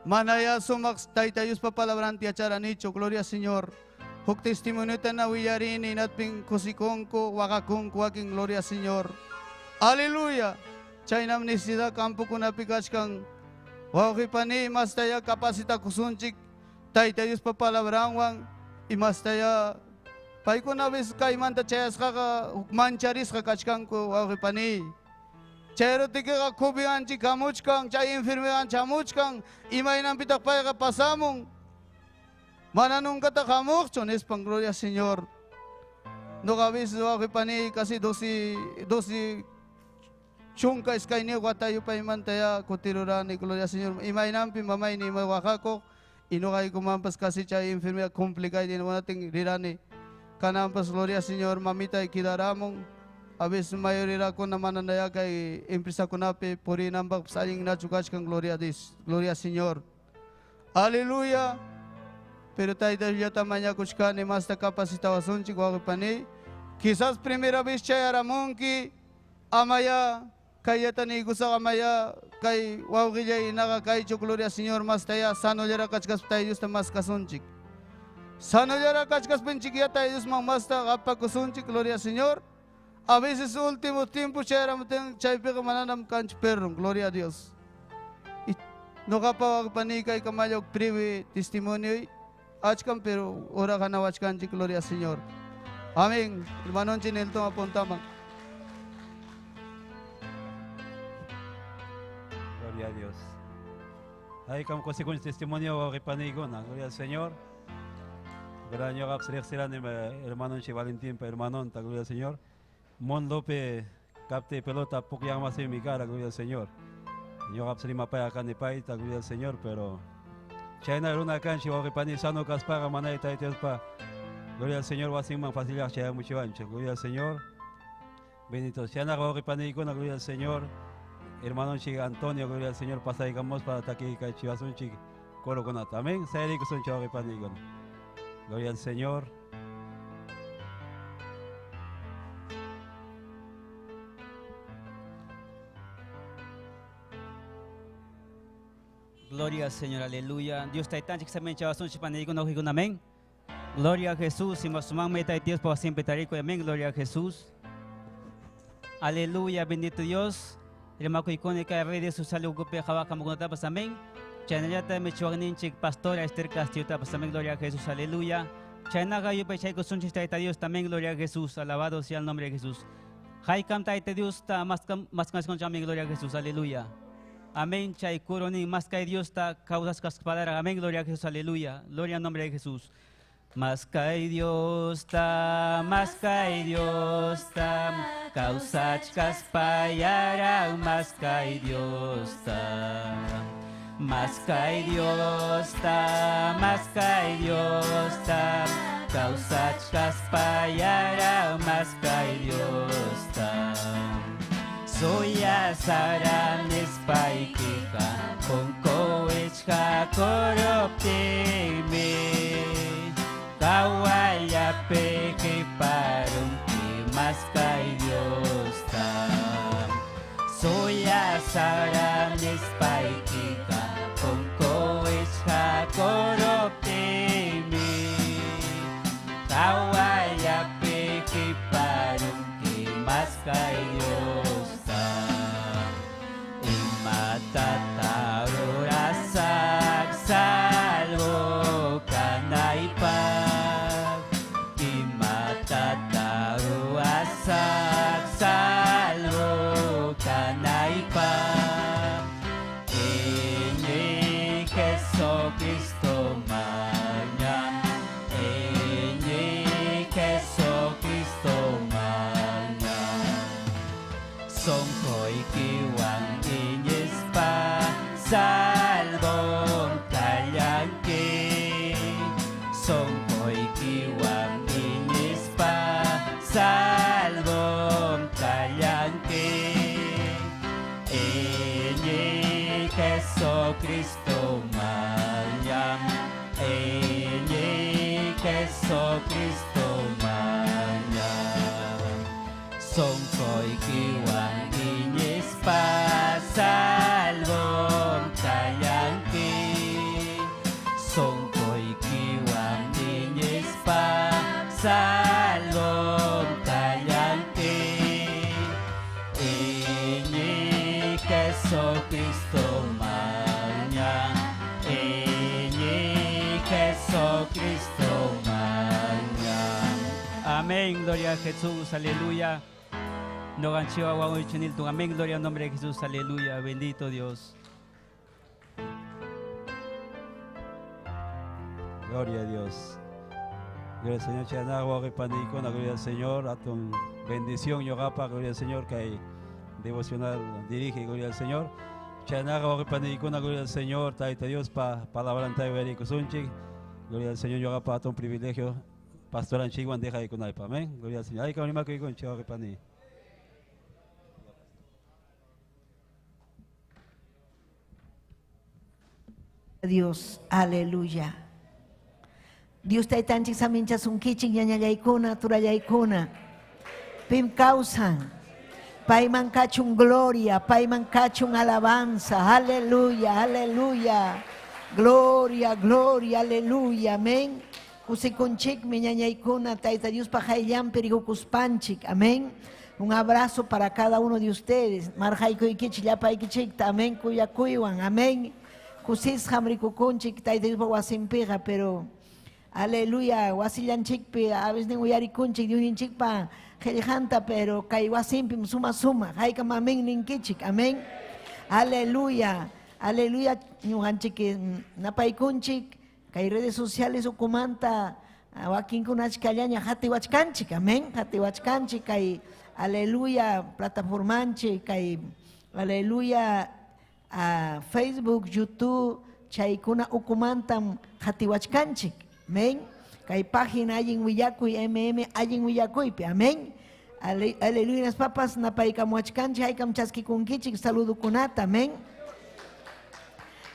manaya sumaq Tayta Diospa palabranta yacharanichu. Gloria al Señor. Huk testimoniota na willarini hinaptin kusikunku waqakunku wakin gloria al Señor. Aleluya. Chaynam necesidad campokunapi kachkan wawqi pani mastaya capacitakusunchik Tayta Diospa palabranwan y mastaya paykuna veces kaymanta chayasqaqa huk mancharisqa kachkanku wawqi pani. Chayrutikiqa kubianchik hamuchkan chay enfermedad chamuchkan imaynanpitaq payqa pasamun mana nunkataq hamuqchu nispan gloria al Señor. Ñuqa a veces wawqi pani casi 12 chunka iskayniyuq watayu paymanta ya kutirurani gloria al Señor. Imaynanpi mamayni ima waqakuq y ñuqaykumanpas casi chay enfermedad complicada munatin rirani kananpas gloria al Señor mamita quedaramun. A veces mayoría mana naya kay empresakunapi purinanpaqpas allin nachu kachkan gloria a Dios, gloria al Señor. Aleluya. Pero Tayta Diosllata mañakuchkani masta capacitawasunchik wawqi pani. Quizás primera vez chayaramunki amaya kayllata niykusaq amaya kay wawqillay hinaqa kaychu gloria al Señor mastaya sanollara kachkaspa Tayta Diosta maskasunchik. Sanollara kachkaspanchik ya Tayta Diosman masta qapakusunchik gloria al Señor. A veces último tiempo chayaramutin chaypiqa mananam kanchu perron, gloria a Dios. Y ñuqapa wawqi kay kamalla huk breve testimonio achkan pero ora ganawachkanchik gloria al Señor. Amén. Hermanonchik Nelton apuntaman. Gloria a Dios. Ahí como consigo un testimonio wawqi paniykuna, gloria al Señor. Verdad ñuqapas riqsirani hermanonchik Valentín pa hermanonta, gloria al Señor. Mon López capte pelota pukyanmasi mi cara, gloria al Señor. Ñuqapas rimapaya kani payta, gloria al Señor, pero chayna runa kanchik wawqi pani sano kaspaqa manay Tayta Diospa gloria al Señor wasinman facilaq chayamuchiwanchik, gloria al Señor. Bendito chaynaqa wawqi paniykuna, gloria al Señor. Hermanonchik Antonio, gloria al Señor, pasaykamuspa takiykachiwasunchik corokunata. Amén. Sayarikusunchik wawqi paniykuna. Gloria al Señor. Gloria al Señor, aleluya. Dios taytanchik samincha wasunchik paniykuna wawqikuna, amén. Gloria a Jesús, y masumanmi Tayta Dios pa siempre tarico, amén. Gloria a Jesús. Aleluya, bendito Dios. Rimakuykuni kay redes sociales ukupi qhawaqamukunatapas, amén. Chaynallata michiwaqninchik pastora Esther Castillo tapas, amén. Gloria a Jesús, aleluya. Chaynaqa yupaychaykusunchik Tayta Dios, también gloria a Jesús, alabado sea el nombre de Jesús. Haykam Tayta Dios ta maskanchik, amén. Gloria a Jesús, aleluya. Amén, chay kuronin más que Dios ta causas caspadara. Amén, gloria a Jesús, aleluya. Gloria al nombre de Jesús. Más que Dios ta, más que Dios ta, causas caspayara, más que Dios ta. Más que Dios ta, más que Dios ta, Kawsachkaspayara maskay Diosta. Suyasara nispaykiqa punku wichqakuruptinmi Qawallapi qiparunki maskay Diosta. Suyasara nispaykiqa punku wichqakuruptinmi Qawallapi qiparunki maskay Diosta. Imatataq rurasaq salvo kanaypaq? Imatataq rurasaq salvo kanaypaq? Iñiy Jesucristo maña, iñiy Jesucristo maña. Sonqoykiwan iñispa salvom kallanki. Sonqoykiwan iñispa salvom kallanki. Iñiy Jesucristo maña, iñiy Jesucristo maña. Sonqoykiwan iñispa salvom kallanki. Sonqoykiwan iñispa salvom kallanki. Iñiy Jesucristo maña, iñiy Jesucristo maña. Amén, gloria a Jesús, aleluya. Noganchiwa Nilton. Amén, gloria al nombre de Jesús, aleluya, bendito Dios. Gloria a Dios. Gloria al Señor, Chanagua, Panicona, gloria al Señor, a tu bendición, Yogapa, gloria al Señor, que hay devocional dirige, gloria al Señor. Chanagua, Panicona, gloria al Señor, Taita Dios, pa, palabra Sunchik, gloria al Señor, Yogapa, a tu privilegio, Pastor Anchiguan, deja de Kunaipa, amén, gloria al Señor. Ay, con Chihuahua, Pani. Dios, aleluya. Dios taytanchik saminchasunkichik ñañallaykuna turallaykuna. Pim kawsan. Payman kachun gloria, payman kachun alabanza. Aleluya, aleluya. Gloria, gloria, aleluya. Amén. Kusikunchikmi ñañaykuna tayta Dios pahayllampi rikukuspanchik. Amén. Un abrazo para cada uno de ustedes. Marjaykuykichik llapaykichikta. Amén. Kuyakuywan. Amén. Kusisqam rikukunchik tayta Diospa wasinpiqa, pero aleluya, wasillanchikpi a veces uyarikunchik Diosninchikpa qillqanta, pero kay wasinpim suma suma, haykam amén ninkichik, amén. Aleluya, aleluya, ñuqanchik napaykunchik kay redes sociales ukumanta wakinkuna achkallaña hatiwachkanchik, amén, hatiwachkanchik kay aleluya plataformanchik kay aleluya a Facebook, YouTube, chaykuna ukumantam hatiwachkanchik, amén. Kay página allin willakuy MM allin willakuypi, amén. Aleluya, las papas napaykamuachkanchik, haykam chaskikunkichik saludukunata, amén.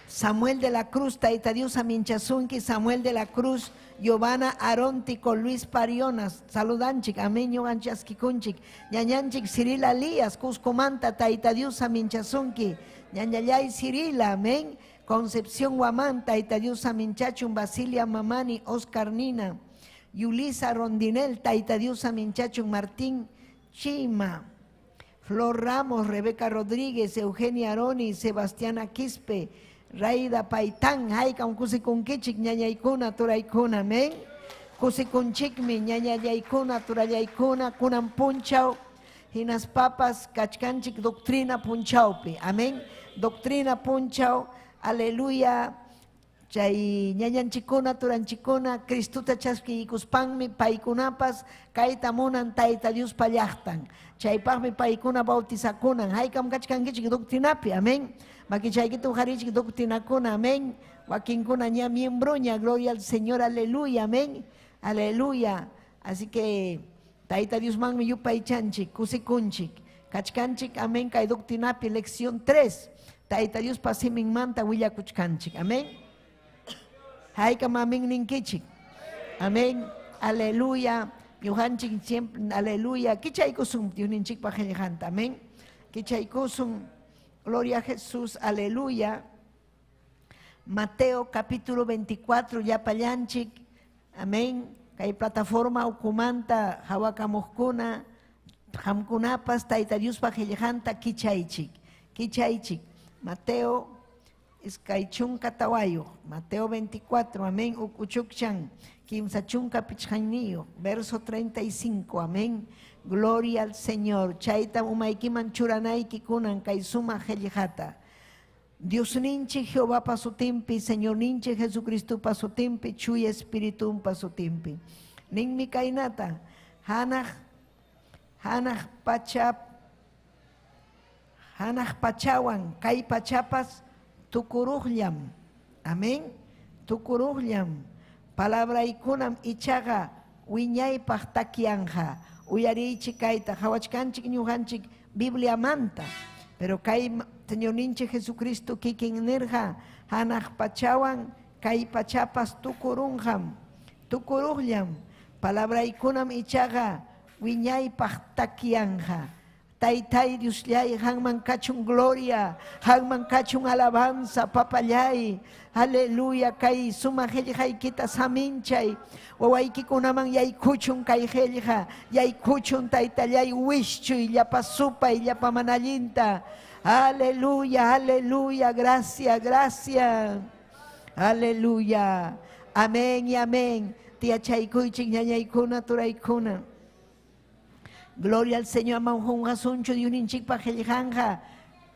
Samuel de la Cruz, Taita Dios aminchasunki, Samuel de la Cruz, Giovanna Arontico, Luis Parionas, saludanchik, amén, ñuqanchaskikunchik, ñañanchik, Cirila Lías, Cuscomanta, Taita Dios aminchasunki, ñañallay Cirila, amén. Concepción Guamán, Taita Dios aminchachun, Basilia Mamani, Oscar Nina, Yulisa Rondinel, Taita Dios aminchachun, Martín Chima, Flor Ramos, Rebeca Rodríguez, Eugenia Aroni, Sebastián Quispe, Raida Paitán, Haykam kusikunkichik, ñañaykuna, turaykuna, amén. Kusikunchikmi, ñañallaykuna, turallaykuna, kunan punchaw, hinas papas, kachkanchik, doctrina punchawpi, amén. Doctrina punchaw, aleluya. Chay ñañanchikuna, turanchikuna, Cristuta chaskikuspanmi, paykunapas, kayta munan, tayta Dios pallaqtan. Chaypaqmi paykuna bautizakunan, haykam kachkankichik doctrinapi, amén. Makichaykita uqarichik doctrinakuna, amén. Wakinkuna ña miembroña, gloria al Señor, aleluya, amén. Aleluya. Así que Tayta Diosmanmi yupaychanchik, kusikunchik. Kachkanchik, amén, kay doctrinapi lección 3. Tayta Diospa siminmanta willakuchkanchik. Amén. Haykam amén ninkichik. Amén. Aleluya. Ñuqanchik siempre, aleluya. Kichaykusun Diosninchikpa qillqanta. Amén. Kichaykusun. Gloria a Jesús. Aleluya. Mateo capítulo 24, llapallanchik. Amén. Kay plataforma ukumanta hawakamuqkuna, qamkunapas Tayta Diospa qillqanta kichaychik. Kichaychik. Mateo 24, Mateo 24, amén, ukuchukchan, 35, verso 35, amén. Gloria al Señor. Chayta umaykiman churanayki kunan kay sumaq qillqata. Diosninchik Jehovapa sutinpi, Señorninchik Jesucristopa sutinpi, Chuya Espiritunpa sutinpi. Ninmi kaynata, hanaq hanaq pacha hanaq pachawan kay pachapas tukuruqllam. Amén. Tukuruqllam. Palabraykunam ichaqa wiñaypaq takyanja. Uyariychik kayta, qhawachkanchik ñuqanchik Bibliamanta. Pero kay Señorninchik Jesucristo kikin nirqa hanaq pachawan kay pachapas tukurunqam. Tukuruqllam. Palabraykunam ichaqa wiñaypaq takyanja. Taytay Diosllay, qanman kachun gloria, qanman kachun alabanza, papallay. Aleluya, kay sumaq qillqaykita saminchay. Wawaykikunaman yaykuchun kay qillqa, yaykuchun taytallay wischuy llapa supay, llapa mana allinta. Aleluya, aleluya, gracias, gracias. Aleluya. Amén y amén. Tiyachaykuychik ñañaykuna, turaykuna. Gloria al Señor, amam qunqasunchu Diosninchikpa qillqanqa,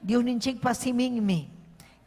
Diosninchikpa siminmi,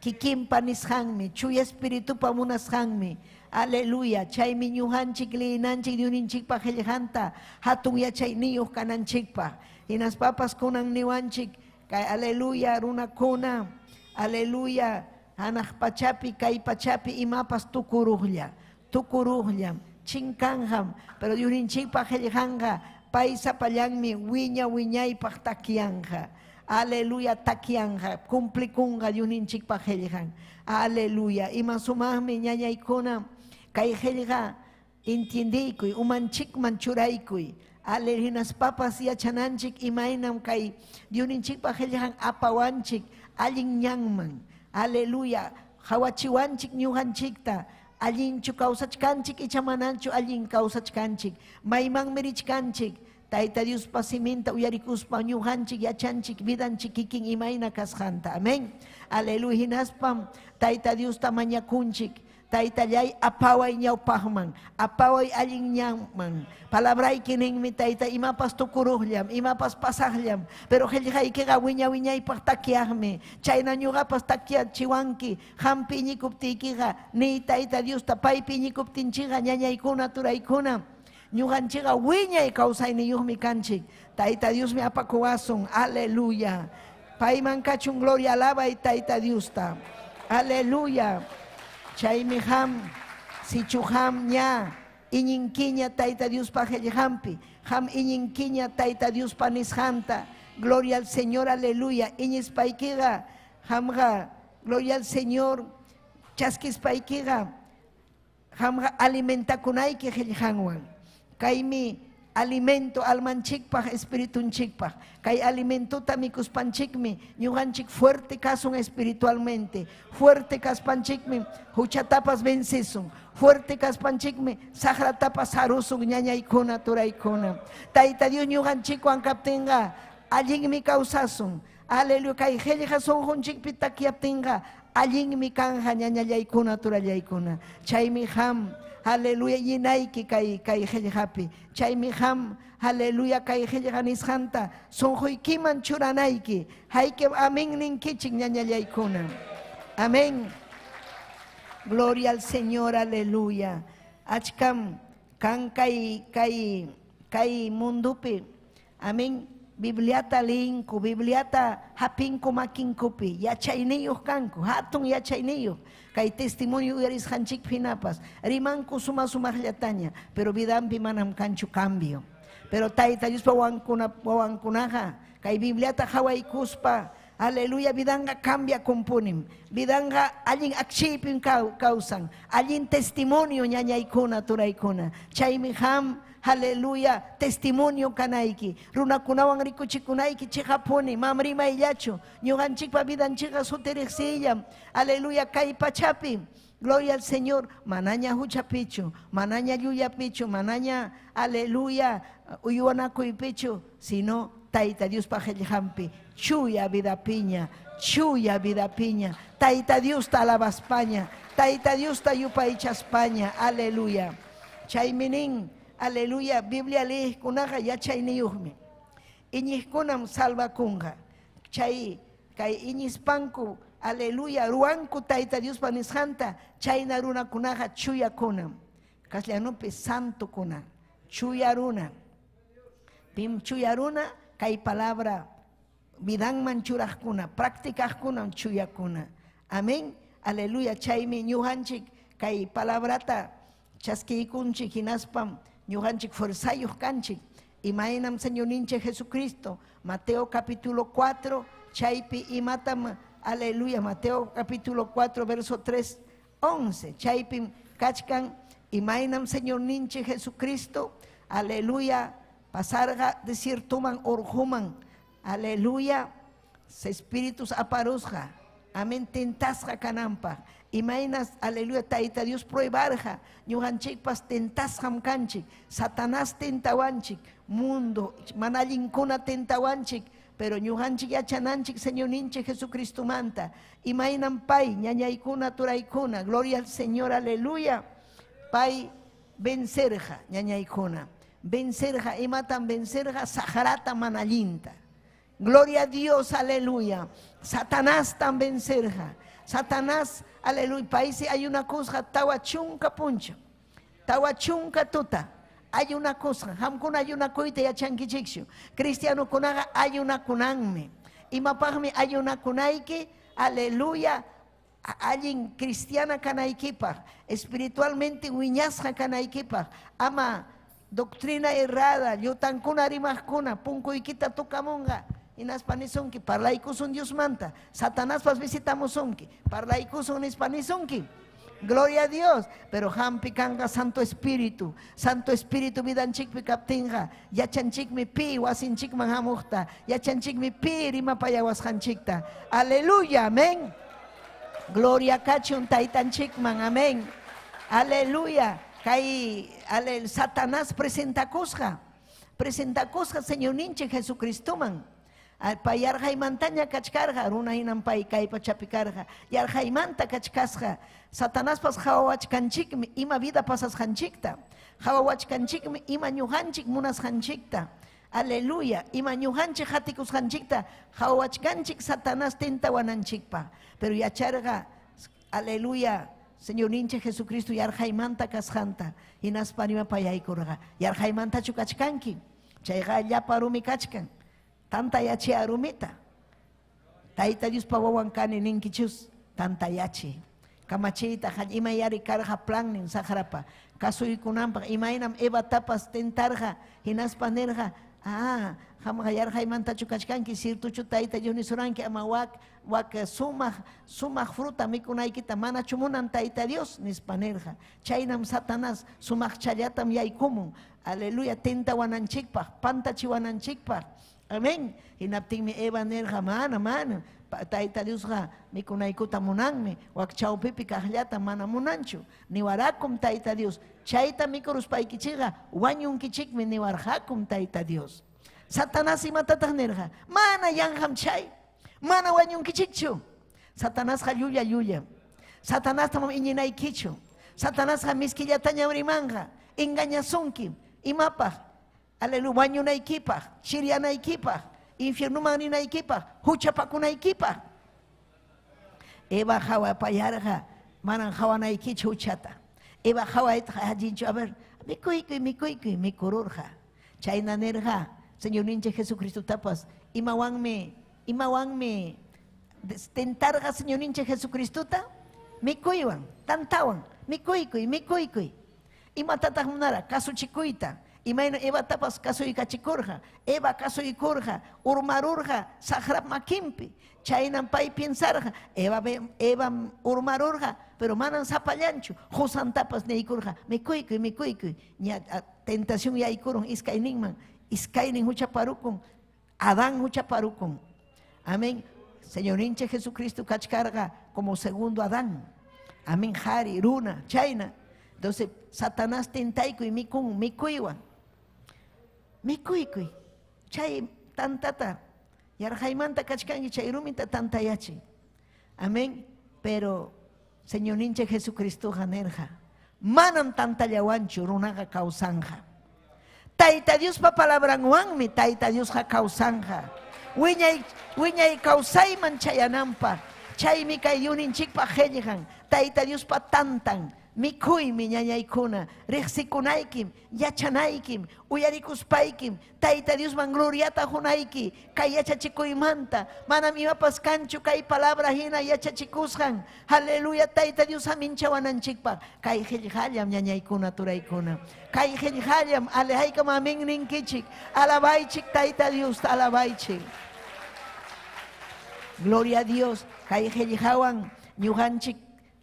kikinpa nisqanmi, Chuya Espiritupa munasqanmi. Aleluya. Chaymi ñuqanchik liyinanchik Diosninchikpa qillqanta hatun yachayniyuq kananchikpaq. Hinaspapas kunan niwanchik kay aleluya runakuna, aleluya hanaq pachapi kay pachapi imapas tukuruqlla, tukuruqllam, chinkanqam, pero Diosninchikpa qillqanqa pay sapallanmi wiña wiñaypaq takyanja. Aleluya, takyanja, cumplikunqa Diosninchikpa qillqan. Aleluya. Ima sumaqmi ñañaykuna kay qillqa entiendiykuy, umanchikman churaykuy. Aleluya, hinaspapas yachananchik imaynam kay Diosninchikpa qillqan apawanchik allin ñanman. Aleluya, hawachiwanchik ñuqanchikta. Allinchu kawsachkanchik icha mananchu allin kawsachkanchik. Maymanmi richkanchik. Tayta Diospa siminta uyarikuspa ñuqanchik yachanchik vidanchik kikin imayna kasqanta. Amén. Aleluya. Hinaspam Tayta Diosta mañakunchik. Taytallay apaway ñawpaqman, apaway allin ñanman. Palabrayki ninmi tayta imapas tukuruqllam, imapas pasaqllam, pero qillqaykiqa wiña wiñaypaq takyaqmi. Chayna ñuqapas takyachiwanki, qampi iñikuptiykiqa niy Tayta Diosta paypi iñikuptinchikqa ñañaykuna turaykuna. Ñuqanchikqa wiñay kawsayniyuqmi kanchik. Tayta Diosmi apakuwasun. Aleluya. Payman kachun gloria alabay Tayta Diosta. Aleluya. Chaymi qam, sichu qam ña iñinkiña Tayta Diospa qillqanpi, qam iñinkiña Tayta Diospa nisqanta. Gloria al Señor, aleluya. Iñispaykiqa qamqa, gloria al Señor, chaskispaykiqa qamqa alimentakunayki qillqanwan. Kaymi alimento almanchikpaq, espiritunchikpaq. Kay alimentuta mikuspanchikmi ñuqanchik fuerte kasun espiritualmente. Fuerte kaspanchikmi huchatapas vencisun. Fuerte kaspanchikmi saqratapas harusun ñañaykuna, turaykuna. Tayta Dios ñuqanchikwan kaptinqa allinmi kawsasun. Aleluya, kay qillqa sunqunchikpi takyaptinqa allinmi kanja ñañallaykuna, turallaykuna. Chaymi qam, aleluya, llinayki kay kay qillqapi. Chaymi qam, aleluya, kay qillqa nisqanta sunquykiman churanayki. Haykam amén ninkichik ñañallaykuna. Amén. Gloria al Señor, aleluya. Achkam kan kay kay kay mundupi. Amén. Bibliata liyinku, Bibliata hapinku makinkupi, yachayniyuq kanku, hatun yachayniyuq. Kay testimonio uyarisqanchikpi hinapas, rimanku suma sumaqllataña, pero vidanpi manam kanchu cambio. Pero Tayta Diospa wawankunaqa kay Bibliata qhawaykuspa, aleluya, vidanqa cambiakunpunim. Vidanqa allin akchiypim kawsan, allin testimonio ñañaykuna, turaykuna. Chaymi qam, aleluya, testimonio kanayki, runakunawan rikuchikunayki chiqapuni, mam rimayllachu, ñuqanchikpa vidanchikqa suti riqsiyllam, aleluya, kay pachapi. Gloria al Señor, manaña huchapichu, manaña llullapichu, manaña, aleluya, uywanakuypichu, sino Tayta Diospa qillqanpi, chuya vidapiña, chuya vidapiña, Tayta Diosta alabaspaña, Tayta Diosta yupaychaspaña, aleluya. Chaymi nin, aleluya, Biblia liyiqkunaqa yachayniyuqmi. Iñiqkunam salvakunqa. Chay kay iñispanku, aleluya, ruwanku Tayta Diospa nisqanta, chayna runakunaqa chuyakunam. Castellanopi santokuna, chuya runa. Pim chuya runa, kay palabra vidanman churaqkuna, practicaqkunam chuyakuna. Amén. Aleluya. Chaymi ñuqanchik kay palabrata chaskiykunchik hinaspam ñuqanchik fuerzayuq kanchik. Imaynam Señorninchik Jesucristo, Mateo capítulo 4, chaypi imatam, aleluya, Mateo capítulo 4, verso 3, 11, chaypim kachkan imaynam Señorninchik Jesucristo, aleluya, pasarqa desiertoman urquman, aleluya, espíritus aparusqa, amén, tentasqa kananpaq. Imaynas, aleluya, Tayta Dios pruebarqa, ñuqanchikpas tentasqam kanchik, Satanás tentawanchik, mundo, mana allinkuna tentawanchik, pero ñuqanchik yachananchik Señorninchik Jesucristomanta. Imaynam pay, ñañaykuna, turaykuna, gloria al Señor, aleluya, pay vencerqa, ñañaykuna, vencerqa, imatam vencerqa, saqrata mana allinta. Gloria a Dios, aleluya. Satanás tan vencerja. Satanás, aleluya. País hay una cosa, tawa chunka puncha. Tawa chunka tuta. Hay una cosa, hamkuna hay una kuyta yachankichikchu. Cristiano kunaqa hay una kunanmi. Imapaqmi hay una kunayki, aleluya. Allin cristiana kanaykipaq, espiritualmente wiñasqa kanaykipaq, ama doctrina errada, llutankuna rimaqkuna, punkuykita tukamunqa, hinaspa nisunki, parlaykusun Diosmanta, Satanaspas visitamusunki, parlaykusun nispa nisunki. Gloria a Dios, pero hampi kanqa Santo Espíritu, Santo Espíritu vidanchikpi kaptinqa, yachanchikmi pi wasinchikman hamuqta, yachanchikmi pi rimapayawasqanchikta. Aleluya, amén. Gloria kachun taytanchikman, amén. Aleluya. Kay alel Satanás presentakusqa, presentakusqa Señorninchik Jesucristoman. Pay yarqaymantaña kachkarqa, runa hinam pay kay pachapi karqa, yarqaymanta kachkasqa. Satanaspas qhawawachkanchikmi ima vida pasasqanchikta, qhawawachkanchikmi ima ñuqanchik munasqanchikta. Aleluya, ima ñuqanchik qatikusqanchikta qhawawachkanchik Satanás tentawananchikpaq. Pero yacharqa, aleluya, Señorninchik Jesucristo yarqaymanta kasqanta, hinaspa rimapayaykurqa. Yarqaymantachu kachkanki, chayqa llapa rumi kachkan, tantayachi rumita. Tayta Diospa wawan kani ninkichus, tantayachi. Kamachiyta imayari karqa plannin saqrapa, kasuykunanpaq, imaynam Evatapas tentarqa, hinaspa nirqa, ah, qamqa yarqaymantachu kachkanki, ciertochu Tayta Dios nisuranki, ama wak, wak sumaq, sumaq fruta mikunaykita manachu munan Tayta Dios, nispa nirqa. Chaynam Satanás sumaqchallatam yaykumun, aleluya, tentawananchikpaq, pantachiwananchikpaq. Amén. Hinaptinmi Eva nirqa, mana, mana, Tayta Diosqa mikunaykuta munanmi, wak chawpipi kaqllata mana munanchu. Niwarakum Tayta Dios, chayta mikuruspaykichikqa wañunkichikmi niwarqakum Tayta Dios. Satanás imatataq nirqa, mana yanqam chay, mana wañunkichikchu. Satanasqa llulla llulla. Satanasta mam iñinaykichu. Satanasqa miskillatañam rimanqa, engañasunki, imapaq, aleluya, wañunaykipaq, chirianaykipaq, infiernuman rinaykipaq, huchapakunaykipaq. Eva hawapayarqa, manan hawanaykichu huchata. Eva hawayta allinchu, a ver, mikuykuy, mikuykuy, mikururqa. Chayna nirqa, Señorninchik Jesucristotapas imawanmi imawanmi tentarqa Señorninchik Jesucristota mikuywan, tantawan, mikuykuy, mikuykuy. Imatataq munara? Kasuchikuyta. Imayna Evatapas kasuykachikurqa, Eva kasuykurqa, urmarurqa saqrap makinpi. Chaynam pay piensarqa, Eva Eva urmarurqa, pero manam sapallanchu, qusantapas niykurqa, mikuykuy, mikuykuy. Ña tentación yaykurun iskayninman, iskaynin huchaparukun, Adán huchaparukun. Amén. Señorninchik Jesucristo kachkarqa como segundo Adán. Amén, qari, runa, chayna. Entonces, Satanás tentaykuy mikun, mikuywan. Mikuykuy. Chay tantata yarqaymanta kachkanki chay rumita tantayachiy. Amén. Pero Señorninchik Jesucristoqa nirqa, manam tantallawanchu runaqa kawsanqa. Tayta Diospa palabranwanmi Tayta Diosqa kawsanqa. Wiñay wiñay kawsayman chayananpaq. Chaymi kay Diosninchikpa qillqan, Tayta Diospa tantan, mikhuymi ñañaykuna, riqsikunaykim, yachanaykim, uyarikuspaykim, Tayta Diosman gloriata qunayki kay yachachikuymanta. Manam imapas kanchu kay palabra hina yachachikusqan. Aleluya, Tayta Dios aminchawananchikpaq. Kay qillqallam ñañaykuna, turaykuna. Kay qillqallam, alehaykam amén ninkichik. Alabaychik Tayta Diosta, alabaychik. Gloria a Dios, kay qillqawan ñuqanchik,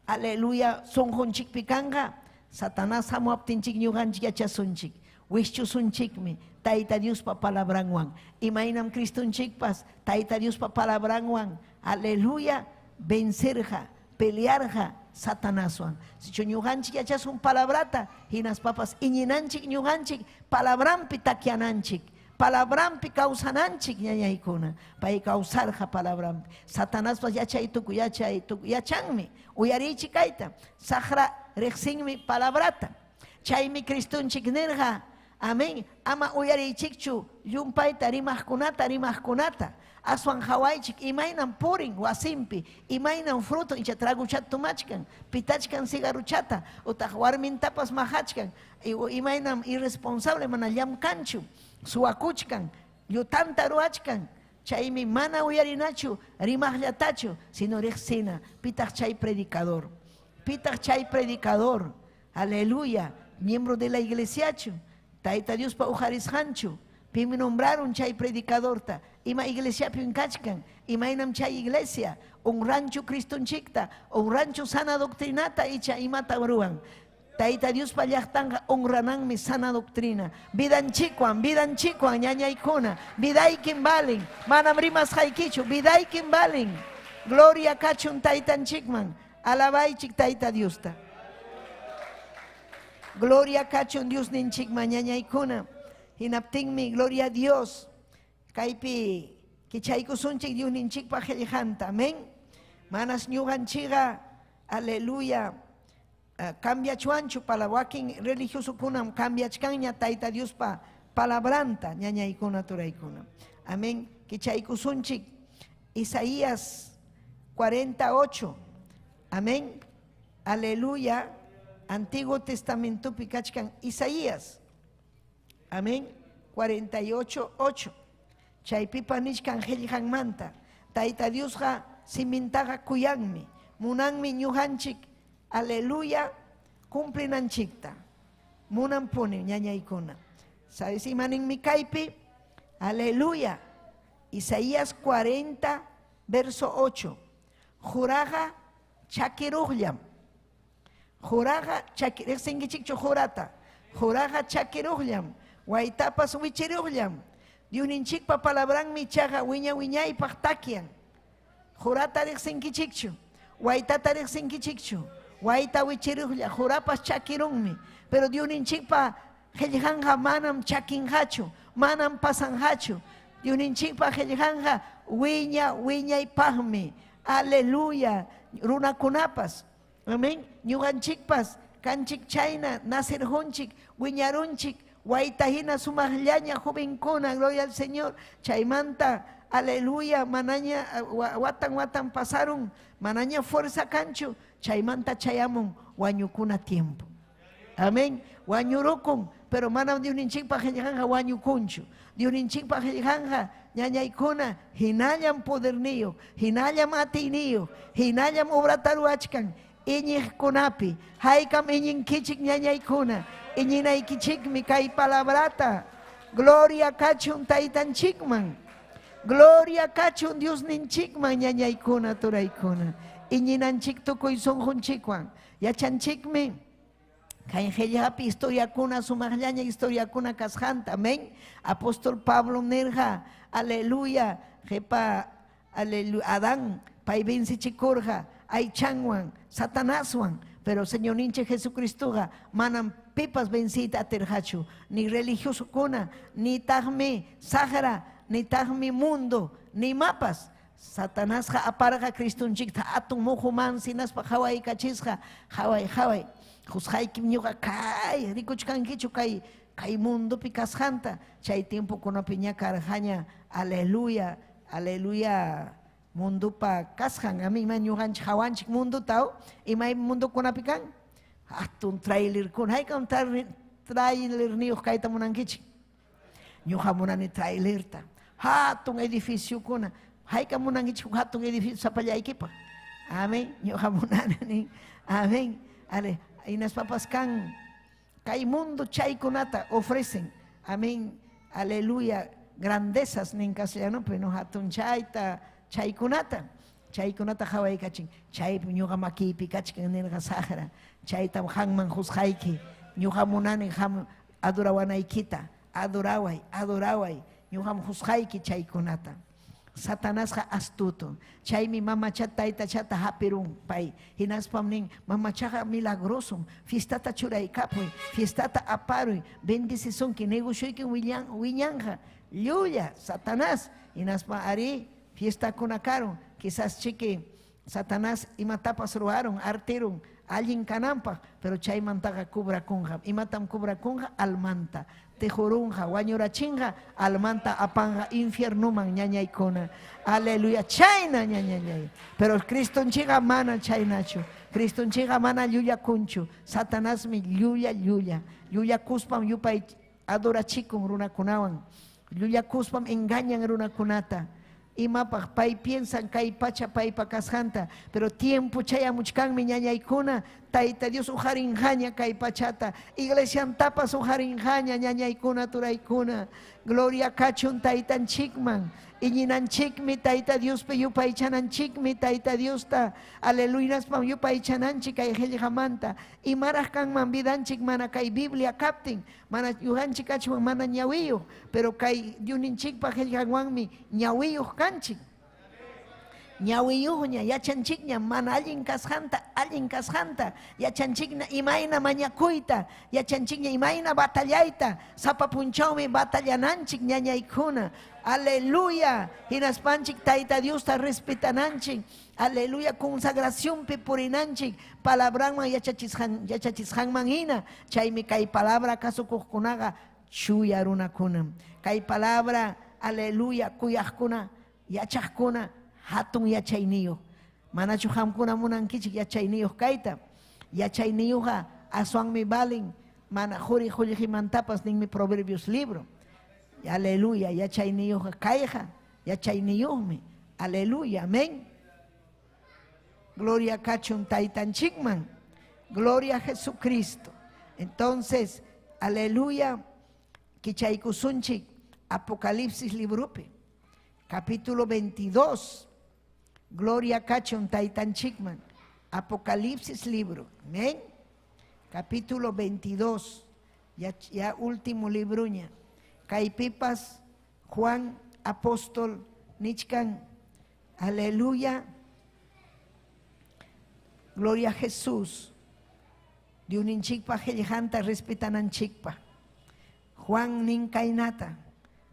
aleluya, sunqunchikpi kanqa. Satanás hamuwaptinchik ñuqanchik yachasunchik, wischusunchikmi Tayta Diospa palabranwan. Imaynam Cristonchikpas Tayta Diospa palabranwan, aleluya, vencerqa, pelearqa Satanaswan. Sichu ñuqanchik yachasun palabrata, hinaspapas iñinanchik ñuqanchik palabranpi takyananchik, palabranpi kawsananchik ñañaykuna. Pay kawsarqa palabranpi. Satanaspas yachay tuku, yachay tuku, yachanmi. Uyariychik kayta. Saqra riqsinmi palabrata. Chaymi Cristonchik nirqa, amén, ama uyariychikchu llumpayta rimaqkunata, rimaqkunata. Aswan qawaychik imaynam purin wasinpi, imaynam fruto icha traguchata tomachkan, pitachkan cigarruchata, utaq warmintapas maqachkan, imaynam irresponsable mana llamkanchu, suwakuchkan, llutanta ruwachkan. Chaymi mana uyarinachu rimaqllatachu, sino riqsina pitaq chay predicador. Pitaq chay predicador. Aleluya, miembro de la iglesiachu, Tayta Diospa uqarisqanchu, pim nombraron chay predicadorta, ima iglesiapim kachkan, imaynam chay iglesia, honranchu Cristonchikta, honranchu sana doctrinata icha imata ruwan. Tayta Diospa llaqtanqa honrananmi sana doctrina. Vidanchikwan, vidanchikwan ñañaykuna, vidaykim valen, manam rimasqaykichu, vidaykim valen. Gloria kachun Taytanchikman, alabaychik Tayta Diosta. Gloria kachun Diosninchikman ñañaykuna. Hinaptinmi, gloria a Dios, kaypi kichaykusunchik Diosninchikpa qillqanta, amén. Manas ñuqanchikqa, aleluya, cambiachwanchu pala wakin religiosokunam cambiachkanña Tayta Diospa palabranta ñañaykuna turaykuna. Amén. Kichaykusunchik Isaías 48. Amén. Aleluya. Antiguo Testamentopi kachkan Isaías. Amén. 48, 8. Chaypipa nichkan qillqanmanta. Tayta Diosqa simintaqa kuyanmi. Munanmi ñuqanchik, aleluya, cumplinanchikta. Munanpuni ñañaykuna. ¿Sabes imaninmi kaypi? Aleluya. Isaías 40, verso 8. Juraqa chakiruqllam. Juraqa chaki, riqsinkichikchu jurata. Juraqa chakiruqllam. Waytapas wichiruqllam. Diosninchikpa palabranmi ichaqa wiña wiñaypaq takyan. Jurata riqsinkichikchu. Waytata riqsinkichikchu. Wayta wichiruqlla, jurapas chakirunmi. Pero Diosninchikpa qillqanqa manam chakinqachu, manam pasanqachu. Diosninchikpa qillqanqa wiña wiñaypaqmi. Aleluya. Runakunapas. Amén. Ñuqanchikpas kanchik chayna nacirqunchik, wiñarunchik, wayta hina sumaqllaña jovenkuna, gloria al Señor. Chaymanta, aleluya, manaña watan watan pasaron, manaña fuerza kanchu, chaymanta chayamun wañukuna tiempo. Amén. Wañurukun, pero manam Diosninchikpa qillqanqa wañukunchu. Diosninchikpa qillqanqa ñañaykuna hinallam poderniyuq, hinallam atiyniyuq, hinallam obrata ruwachkan iñiqkunapi. Haykam iñinkichik ñañaykuna, iñinaykichikmi kay palabrata. Gloria kachun taytanchikman. Gloria kachun Diosninchikman ñañaykuna turaykuna. Iñinanchik tukuy sunqunchikwan. Yachanchikmi kay qillqapi historiakuna sumaqllaña historiakuna kasqanta. Amén. Apóstol Pablo nirqa, aleluya, qipa aleluya, Adán pay vencichikurqa aychanwan, Satanaswan, pero Señorninchik Jesucristoqa manam pipas venciyta atirqachu, ni religiosokuna, ni taqmi saqra, ni taqmi mundo, ni mapas. Satanasqa aparqa Cristonchikta atun muhuman sinaspa qawaykachisqa, qaway qaway, qusqaykim ñuqa kay rikuchkankichu kay kay mundopi kasqanta, chay tiempokunapi ña karqaña, aleluya, aleluya, mundopa kasqan, amén, ima ñuqanchik qawanchik mundota, imay mundokunapi kan, hatun trailerkuna, haykam trailerniyuq kayta munankichik, ñuqa munani trailerta, hatun edificiokuna, haykam munankichik hatun edificio sapallaykipaq, amén, ñuqa munani, amén, ale, hinaspapas kan kay mundo chaykunata ofrecen, amén, aleluya, grandezas nin castellanopi, no hatun chayta, chaykunata, chaykunata qawaykachin, chaypi ñuqa makiypi kachkan nirqa saqra, chaytam qanman qusqayki, ñuqa munani qam adorawanaykita, adoraway, adoraway, ñuqam qusqayki chaykunata. Satanasqa astuto, chaymi mamachata taytachata hapirun pay, hinaspam nin mamachaqa milagrosom, fiestata churaykapuy, fiestata aparuy, bendicisunki, negocioyki wiñanqa, llulla Satanás, hinaspa ari fiestakuna karun, quizás chiki Satanás imatapas ruwarun, artirun, allin kananpaq, pero chaymantaqa cubrakunqa, imatam cubrakunqa, almanta, tejurunqa, wañurachinqa, almanta apanja infiernuman ñañaykuna, aleluya, chayna ñañañay, pero Cristonchikqa mana chaynachu, Cristonchikqa mana llullakunchu, Satanasmi llulla llulla, llullakuspam yupay adorachikun runakunawan, llullakuspam engañan runakunata, imapaq pay piensan kay pacha paypa kasqanta, pero tiempo chayamuchkanmi ñañaykuna, Tayta Dios uqarinqaña kay pachata, iglesiantapas uqarinqaña ñañaykuna turaykuna, gloria kachun taytanchikman, iñinanchikmi Tayta Diospi yupaychananchikmi Tayta Diosta, aleluya, naspam yupaychananchik kay qillqamanta, imaraq kanman vidanchik mana kay Biblia kaptin, mana ñuqanchik kachwan mana ñawiyuq, pero kay Diosninchikpa qillqanwanmi ñawiyuq kanchik. Ñawiyuqña, yachanchikña mana allin kasqanta, allin kasqanta, yachanchikña imayna mañakuyta, yachanchikña imayna batallayta, sapa punchawmi batallananchik ñañaykuna, aleluya, hinaspanchik Tayta Diosta respetananchik, aleluya, consagracionpi purinanchik, palabranman yachachisqanman hina, chaymi kay palabra kasukuqkunaqa chuya runakunam, kay palabra, aleluya, kuyaqkuna, yachaqkuna, hatun yachayniyuq, manachu qamkuna munankichik yachayniyuq kayta, yachayniyuqqa aswanmi valin mana quri qullqimantapas ninmi Proverbios libro, aleluya, yachayniyuqqa kayqa yachayniyuqmi, aleluya, amén. Gloria kachun taytanchikman, gloria a Jesucristo. Entonces, aleluya, kichaykusunchik Apocalipsis libropi, capítulo 22. Gloria kachun taytanchikman, Apocalipsis libro, amén, capítulo 22, ya último libruña, kaypipas Juan apóstol nichkan, aleluya, gloria a Jesús, Diosninchikpa qillqanta respetananchikpa, Juan nin kaynata,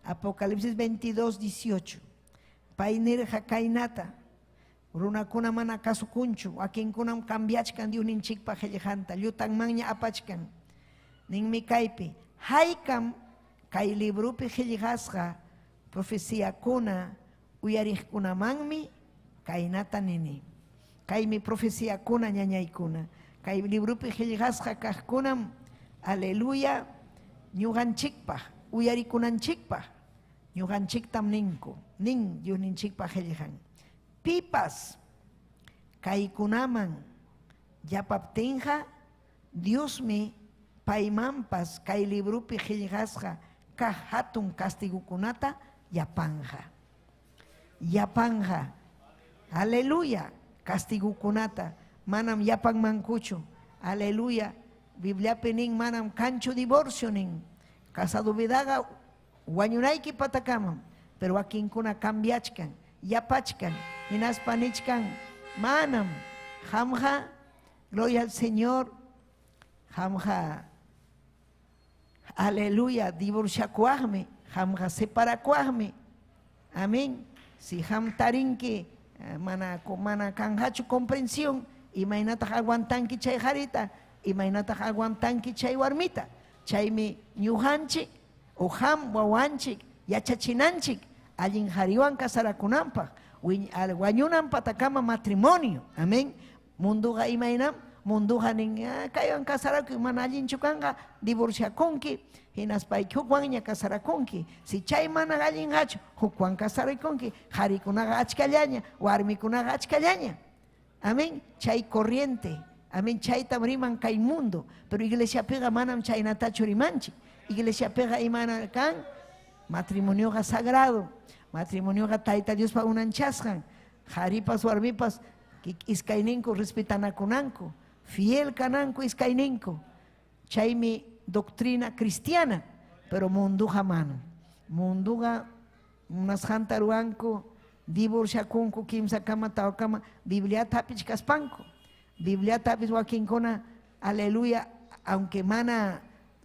Apocalipsis 22, 18, pay nirqa kaynata, runakuna mana kasukunchu, wakinkunam cambiachkan Diosninchikpa qillqanta, llutanmanña apachkan, ninmi kaypi, haykam kay libropi qillqasqa profeciakuna uyariqkunamanmi kaynata nini, kaymi profeciakuna ñañaykuna, kay libropi qillqasqa kaqkunam, aleluya, Ñuqanchikpaq, uyarikunanchikpaq, ñuqanchiktam ninku, nin Diosninchikpaq qillqan. Pipas kaykunaman yapaptinqa Diosmi paymanpas kay libropi qillqasqa kaq hatun castigukunata yapanqa. Yapanqa. Aleluya. Castigukunata manam yapanmankuchu. Aleluya. Bibliapi nin manam kanchu divorcio nin. Casado vidaqa wañunayki patakamam, pero wakinkuna cambiachkan, yapachkan, hinaspa nichkan, manam qamqa, gloria al Señor, qamqa, aleluya, divorciakuwaqmi, qamqa separakuwaqmi, amén. Si qam tarinki mana mana kanqachu comprensión, imaynataq aguantanki chay qarita, imaynataq aguantanki chay warmita. Chaymi ñuqanchik o qam wawanchik yachachinanchik allin qariwan casarakunanpaq, wañunan patakama matrimonio, amén. Munduqa imaynam, munduqa nin kaywan casarakuy mana allinchu kanqa, divorciakunki, hinaspayki hukwanña casarakunki. Si chay mana allinqachu, hukwan casarakunki, qarikunaqa achkallaña, warmikunaqa achkallaña. Amén, chay corriente, amén, chaytam riman kay mundo, pero iglesiapiqa manam chaynatachu rimanchik. Iglesiapiqa imana kan, matrimonioqa sagrado, matrimonioqa Tayta Diospa unanchasqan, qaripas warmipas iskayninku respetanakunanku, fiel kananku iskayninku. Chaymi doctrina cristiana, pero munduqa manam. Munduqa munasqanta ruwanku, divorciakunku kimsakama tawakama, Bibliata hapichkaspanku. Bibliata hapis wakinkuna, aleluya, aunque mana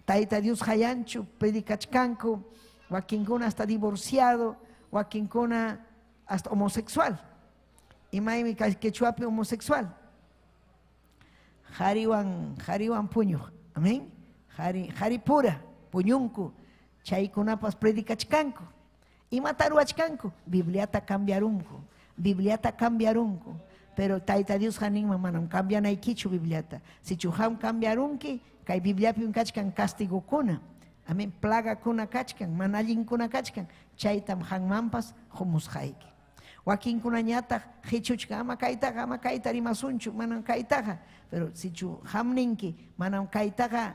Tayta Dios hayanchu, predicachkanku, wakinkuna hasta divorciado, wakinkuna hasta homosexual. Imaymi quechuapi homosexual. Qariwan, qariwan puñuq, amén. Qari, qari pura, puñunku, chaykunapas predicachkanku. Imata ruwachkanku? Bibliata cambiarunku, Bibliata cambiarunku. Pero Tayta Diosqa ninman manam cambianaykichu Bibliata. Sichu qam cambiarunki, kay Bibliapim kachkan castigokuna, amén, plagakuna kachkan, mana allinkuna kachkan, chaytam qanmanpas qumusqayki. Wakinkunañataq qichuchka, ama kaytaqa, ama kayta rimasunchu, manam kaytaqa. Pero sichu qam ninki, manam kaytaqa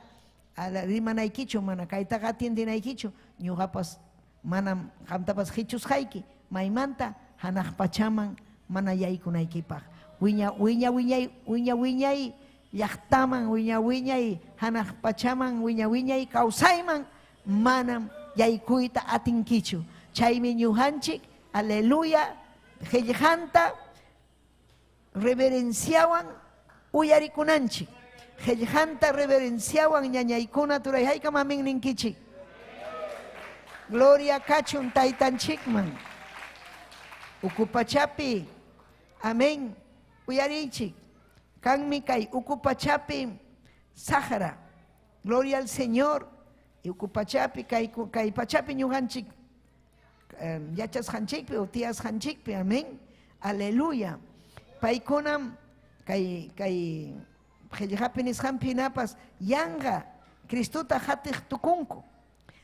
rimanaykichu, mana kaytaqa atiendinaykichu, ñuqapas manam qamtapas qichusqayki, maymanta hanaq pachaman mana yaykunaykipaq. Wiña, wiña, wiñay, wiña, wiñay llaqtaman, wiña, wiñay hanaq pachaman, wiña, wiñay kawsayman manam yaykuyta atinkichu. Chaymi ñuqanchik, aleluya, qillqanta reverenciawan uyarikunanchik. Qillqanta reverenciawan ñañaykuna turay haykam amén ninkichik. Gloria kachun taytanchikman. Uku pachapi, amén, uyarichik. Kanmi kay uku pachapi saqra. Gloria al Señor. Uku pachapi kay kay pachapi ñuqanchik yachasqanchikpi o tiyasqanchikpi, amén. Aleluya. Paykunam kay kay qillqapi nisqanpi hinapas yanqa Cristota hatiq tukunku.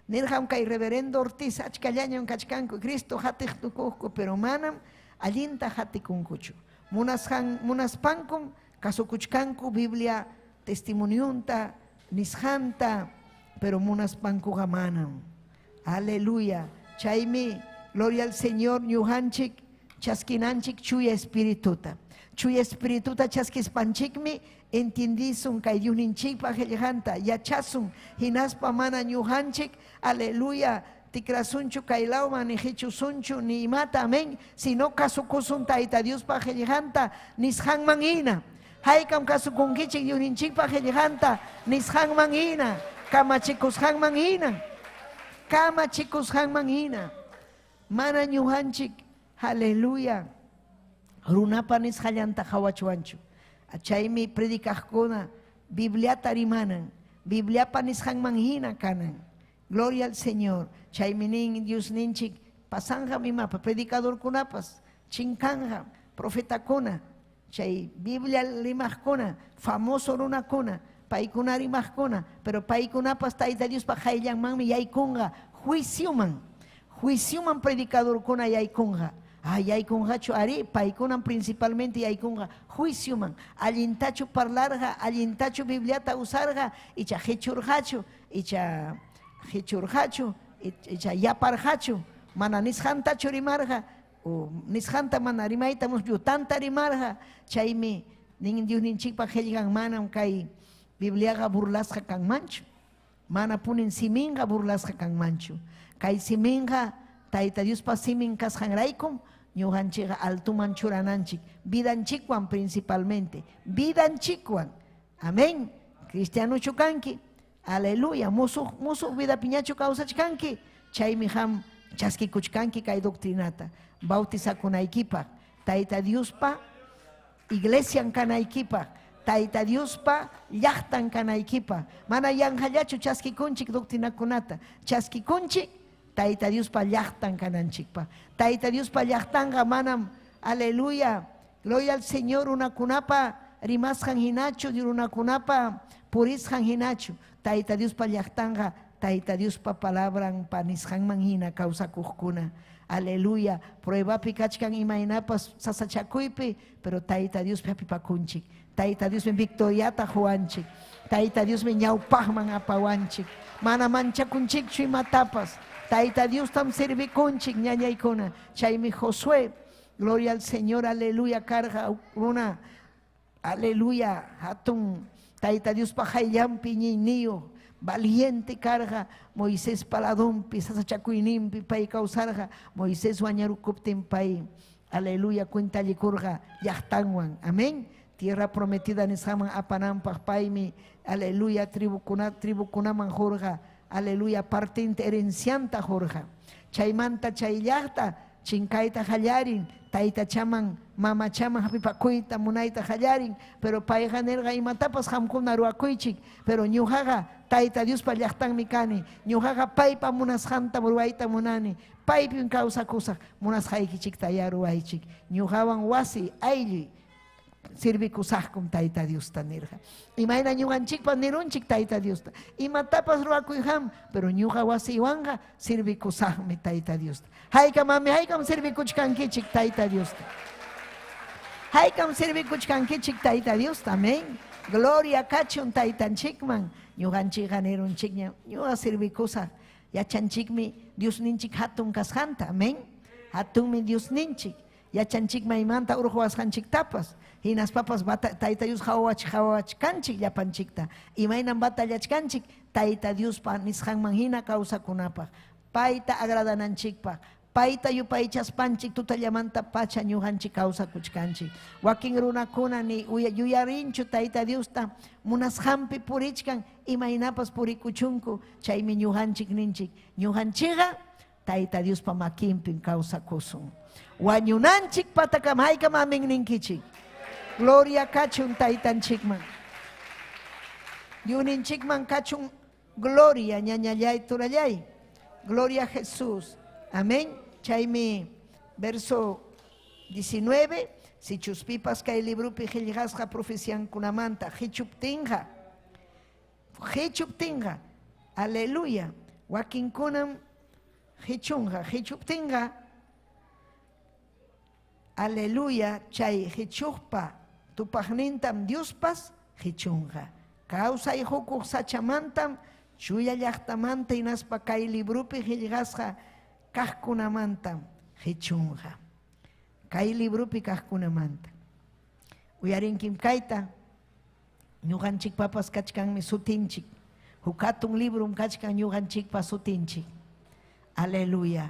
Nirqam kay reverendo Ortiz achkallañam kachkanku Cristo hatiq tukuqku, pero manam allinta hatikunkuchu. Munasqan munaspankum kasukuchkanku Biblia testimonionta nisqanta, pero munaspankuqa manam. Aleluya. Chaymi, gloria al Señor, ñuqanchik chaskinanchik chuya espirituta. Chuya espirituta chaskispanchikmi entiendisun kay Diosninchikpa qillqanta, yachasun hinaspa mana ñuqanchik, aleluya, tikrasunchu kay lawman ni qichusunchu ni imata, amén, sino kasukusun Tayta Diospa qillqanta nisqanman hina. Haykam kasukunkichik Diosninchikpa qillqanta nisqanman hina, kamachikusqanman hina. Kamachikusqanman hina. Mana ñuqanchik, aleluya, runapa nisqallanta qawachwanchu. Chaymi predicaqkuna Bibliata rimanan, Bibliapa nisqanman hina kanan. Gloria al Señor. Chaymi nin Diosninchik pasanqam imapa predicadorkunapas chinkanqa profetakuna, chay Biblia rimaqkuna, famoso runakuna, Paykuna rimaqkuna, pero paykunapas Tayta Diospa qayllanmanmi yaykunqa juicioman. Juicioman predicadorkuna yaykunqa. Ah, yaykunqachu ari, paykunam principalmente yaykunqa juicioman. Allintachu parlarqa, allintachu Bibliata usarqa, icha qichurqachu, icha qichurqachu, icha yaparqachu, mana nisqantachu rimarqa, o nisqanta mana rimayta llutanta rimarqa, chaymi nin Diosninchikpa qillqan manam kay Bibliaqa burlasqa kanmanchu. Mana punin siminqa burlasqa kanmanchu. Kay siminqa Tayta Diospa simin kasqanraykum ñuqanchikqa altuman churananchik, vidanchikwan principalmente, vidanchikwan. Amén. Cristianochu kanki? Aleluya. Musuq musuq vidapiñachu kawsachkanki? Chaymi qam chaskikuchkanki kay doctrinata. Bautizakunaykipaq, Tayta Diospa iglesian kanaykipaq, Tayta Diospa llaqtan kanaykipaq. Mana yanqallachu chaskikunchik doctrinakunata, chaskikunchik Tayta Diospa llaqtan kananchikpaq. Tayta Diospa llaqtanqa manam, aleluya, gloria al Señor, runakunapa rimasqan hinachu, runakunapa purisqan hinachu. Tayta Diospa llaqtanqa Tayta Diospa palabranpa nisqanman hina kawsakuqkuna. Aleluya, pruebapi kachkan imaynapas sasachakuypi, pero Tayta Diospi hapipakunchik. Tayta Diosmi victoriata quwanchik. Tayta Diosmi ñawpaqman apawanchik. Mana manchakunchikchu imatapas. Tayta Diostam servikunchik, ñañaykuna. Chaymi Josué, gloria al Señor, aleluya, karqa runa, aleluya, hatun Tayta Diospa qayllanpi iñiyniyuq, valiente karqa. Moisespa ladonpi, sasachakuyninpi pay kawsarqa. Moisés wañarukuptin pay, aleluya, cuentallikurqa llaqtanwan. Amén. Tierra prometida nisqanman apananpaq paymi, aleluya, tribukuna, tribukunaman qurqa, aleluya, partinta herencianta qurqa. Chaymanta chay llaqta chinkayta qallarin, taytachaman, mamachaman hapipakuyta munayta qallarin, pero payqa nirqa imatapas qamkuna ruwakuychik, pero ñuqaqa Tayta Diospa llaqtanmi kani, ñuqaqa paypa munasqantam ruwayta munani, paypim kawsakusaq, munasqaykichiktayá ruwaychik, ñuqawan wasi aylluy servikusaqkum Tayta Diosta nirqa. Imayna ñuqanchikpa nirunchik Tayta Diosta, imatapas ruwakuy qam, pero ñuqa wasiywanqa servikusaqmi Tayta Diosta. Haykam mami, haykam servikuchkankichik Tayta Diosta. Haykam servikuchkankichik Tayta Diosta, amén. Gloria kachun Taytanchikman. Ñuqanchikqa nirunchikña, ñuqa servikusaq. Yachanchikmi Diosninchik hatun kasqanta, amén. Hatunmi Diosninchik. Yachanchik maymanta urquwasqanchiktapas, hinaspapas Tayta Dios qawawachkanchik llapanchikta. Imaynam batallachkanchik Tayta Diospa nisqanman hina kawsakunapaq, payta agradananchikpaq, payta yupaychaspanchik tutallamanta pacha ñuqanchik kawsakuchkanchik. Wakin runakuna ni yuyarinchu Tayta Diosta munasqanpi purichkan, imaynapas purikuchunku, chaymi ñuqanchik ninchik. Ñuqanchikqa Tayta Diospa makinpim kawsakusun. Wañunanchik patakama, haykam amén ninkichik. Gloria kachun Taytanchikman. Diosninchikman kachun gloria, ñañallay, turallay. Gloria a Jesús. Amén. Chaymi verso 19, sichus pipas kay libropi qillqasqa profeciankunamanta qichuptinqa, qichuptinqa, aleluya, wakinkunam qichunqa, qichuptinqa, aleluya, chay qichuqpa tupaqnintam Diospas qichunqa. Kawsay qukuq sachamantam, chuya llaqtamanta hinaspa kay libropi qillqasqa kaqkunamantam qichunqa. Kay libropi kaqkunamanta. Uyarinkim kayta, ñuqanchikpapas kachkanmi sutinchik. Huk hatun librom kachkan ñuqanchikpa sutinchik. Aleluya.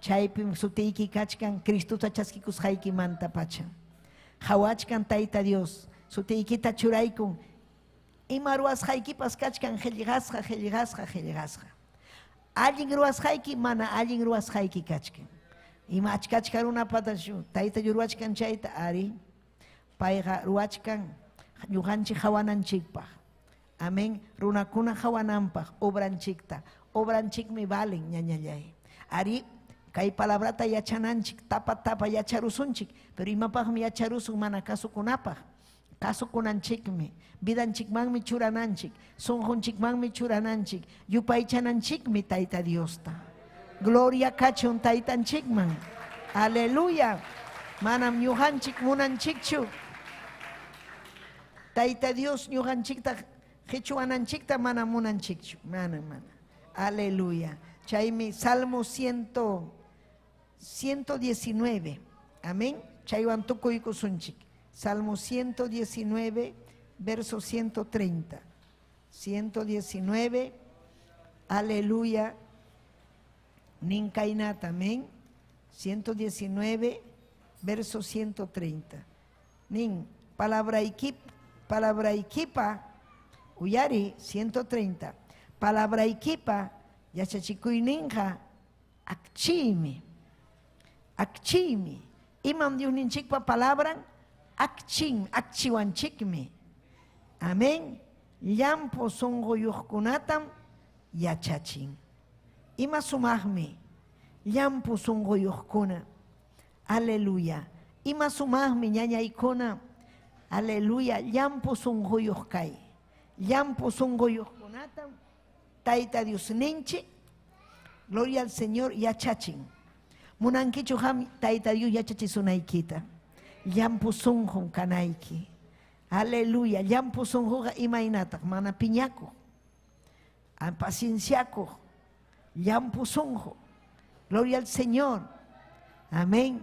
Chaypim sutiyki kachkan Cristota chaskikusqaykimanta pacha. Qawachkan Tayta Dios, sutiykita churaykun. Ima ruwasqaykipas kachkan qillqasqa, qillqasqa, qillqasqa. Allin ruwasqayki, mana allin ruwasqayki kachkan. Ima achka-achka runapatachu Tayta Dios ruwachkan chayta, ari. Payqa ruwachkan ñuqanchik qawananchikpaq. Amén. Runakuna qawananpaq obranchikta. Obranchikmi valen, ñañallay. Ari, kay palabrata yachananchik, tapa tapa yacharusunchik, pero imapaqmi yacharusun mana kasukunapaq. Kasukunanchikmi, vidanchikmanmi churananchik, sunqunchikmanmi churananchik, yupaychananchikmi Tayta Diosta. Gloria kachun Taytanchikman. Aleluya. Manam ñuqanchik munanchikchu. Tayta Dios ñuqanchikta qichwananchikta mana munanchikchu. Mana, mana. Aleluya. Chaymi Salmo 119. Amén. Chaywan tukuykusunchik. Salmo 119, verso 130. 119, aleluya. Ninkainata, amén. 119, verso 130. Nin, palabra ikipa, uyari, 130. Palabra ikipa, yachachikuyninqa, akchimi. Akchimi. Imam Diosninchikpa palabran, akchin, akchiwanchikmi. Amén. Llampu sunquyuqkunatam yachachin. Ima sumaqmi llampu sunquyuqkuna. Aleluya. Ima sumaqmi ñañaykuna. Aleluya. Llampu sunquyuq kay. Llampu sunquyuqkunatam Tayta Diosninchik, gloria al Señor, yachachin. Munankichu qam Tayta Dios yachachisunaykita. Llampu sunqun kanayki. Aleluya. Llampu sunquqa imaynataq mana piñakuq, pacienciakuq. Llampu sunqu. Gloria al Señor. Amén.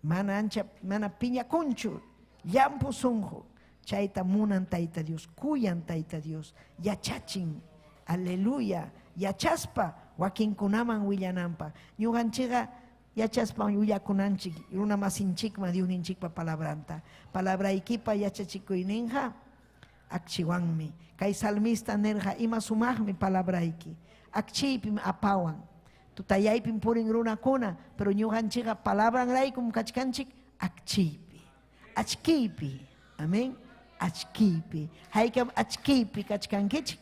Mana ancha, mana piñakunchu. Llampu sunqu. Chayta munan Tayta Dios, kuyan Tayta Dios, yachachin. Aleluya. Yachaspa wakinkunaman willananpa. Ñuqanchikqa yachaspa willakunanchik runa masinchikman Diosninchikpa palabranta. Palabraykipa yachachikuyninqa akchiwanmi. Kay salmista nirqa ima sumaqmi palabrayki. Akchiypim apawan. Tutayaypim purin runakuna, pero ñuqanchikqa palabranraykum kachkanchik akchiypi. Achkiypi. Amén. Achkiypi. Haykam achkiypi kachkankichik.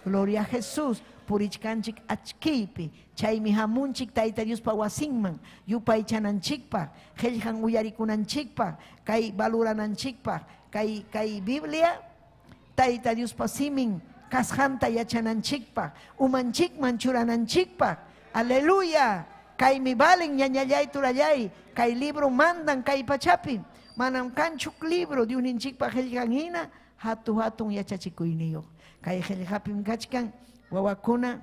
Gloria a Jesús. Purichkanchik achkiypi. Chaymi hamunchik Tayta Diospa wasinman, yupaychananchikpaq, qillqan uyarikunanchikpaq, kay valurananchikpaq, kay Biblia Tayta Diospa simin kasqanta yachananchikpaq, umanchikman churananchikpaq. Aleluya. Kaymi valen ñañallay turallay, kay libro mandan kay pachapi. Manam kanchuk libro Diosninchikpaq qillqan hina hatu hatun yachachikuyniyuq. Kay qillqapim kachkan wawakuna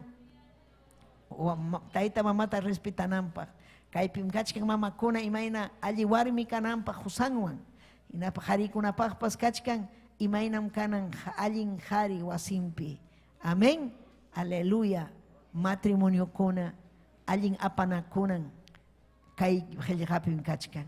tayta mamata respetananpaq. Kaypim kachkan mamakuna imayna alli warmi kananpaq husanwan. Hinapaq qharikunapaqpas kachkan imaynam kanan allin qhari wasinpi. Amén. Aleluya. Matrimoniokuna allin apanakunan kay qillqapim kachkan.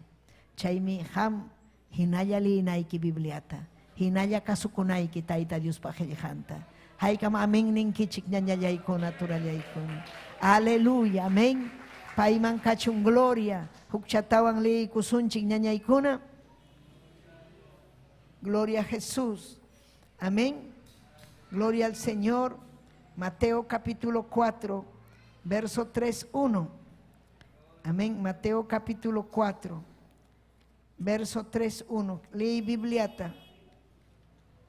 Chaymi qam hinalla liyinayki Bibliata, hinalla kasukunayki Tayta Diospa qillqanta. Haykam amén ninkichik ñañallaykuna turallaykuna. Aleluya, amén. Payman kachun gloria. Hukchatawan liyikusunchik ñañaykuna. Gloria a Jesús. Amén. Gloria al Señor. Mateo capítulo 4, verso 3, 1. Amén. Mateo capítulo 4, verso 3, 1. Leí Bibliata.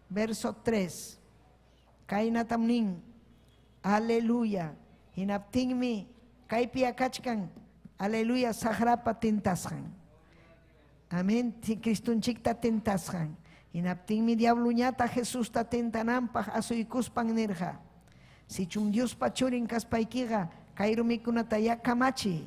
Verso 3. Kainatamnin. Aleluya. Hinaptinmi kaypi akachkan. Aleluya. Saqrapa tentasqan. Amén. Cristunchikta tentasqan. Hinaptinmi diabluñata Jesusta tentananpaq asuykuspan nirqa. Sichum Diospa churin kaspaykiqa kay rumikunata ya kamachi.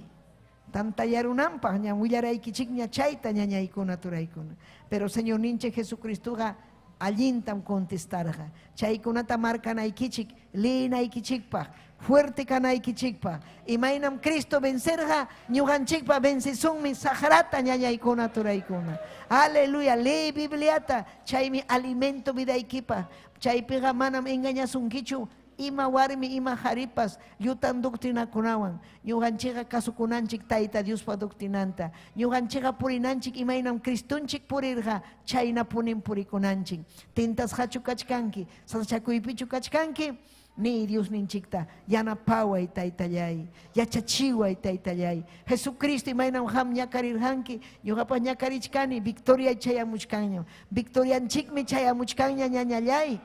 Tantayarunanpaq ña willaraykichikña chayta ñañaykuna turaykuna. Pero Señor ninchik Jesucristoqa allintam contestarqa. Chaykunata markanaykichik, liyinaykichikpaq, fuerte kanaykichikpaq. Imaynam Cristo vencerqa, ñuqanchikpa vencesunmi saqrata ñañaykuna turaykuna. Aleluya, liy Bibliata, chaymi alimento vidaykipaq. Chaypiqa manam engañasunkichu ima warmi ima qharipas llutan doctrinakunawan. Ñuqanchikqa kasukunanchik Tayta Diospa doctrinanta. Ñuqanchikqa purinanchik imaynam Cristunchik purirqa chayna punin purikunanchik. Tintasqachu kachkanki, sasachakuypichu kachkanki, Ni Diosninchikta yanapaway taytallay, yachachiway taytallay. Jesucristo imaynam qam ñakarirqanki, ñuqapas ñakarichkani, victoria chayamuchkanñam. Victorianchikmi chayamuchkanña ñañallay.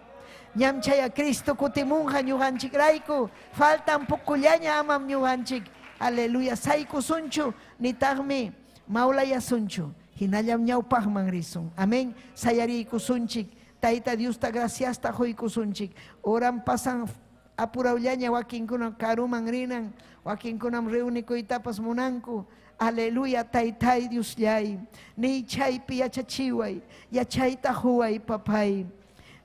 Ñam chaya Cristo kutimunqa ñuqanchikrayku, faltan pocollaña amam ñuqanchik. Aleluya, saykusunchu, nitaqmi mawlayasunchu. Hinallam ñawpaqman risun. Amén. Sayariykusunchik. Tayta Diosta graciasta quykusunchik. Oran pasan apurawllaña wakinkunam karuman rinan, wakinkunam reunikuytapas munanku. Aleluya, taytay Diosllay. Ni chaypi yachachiway, yachayta huway papay.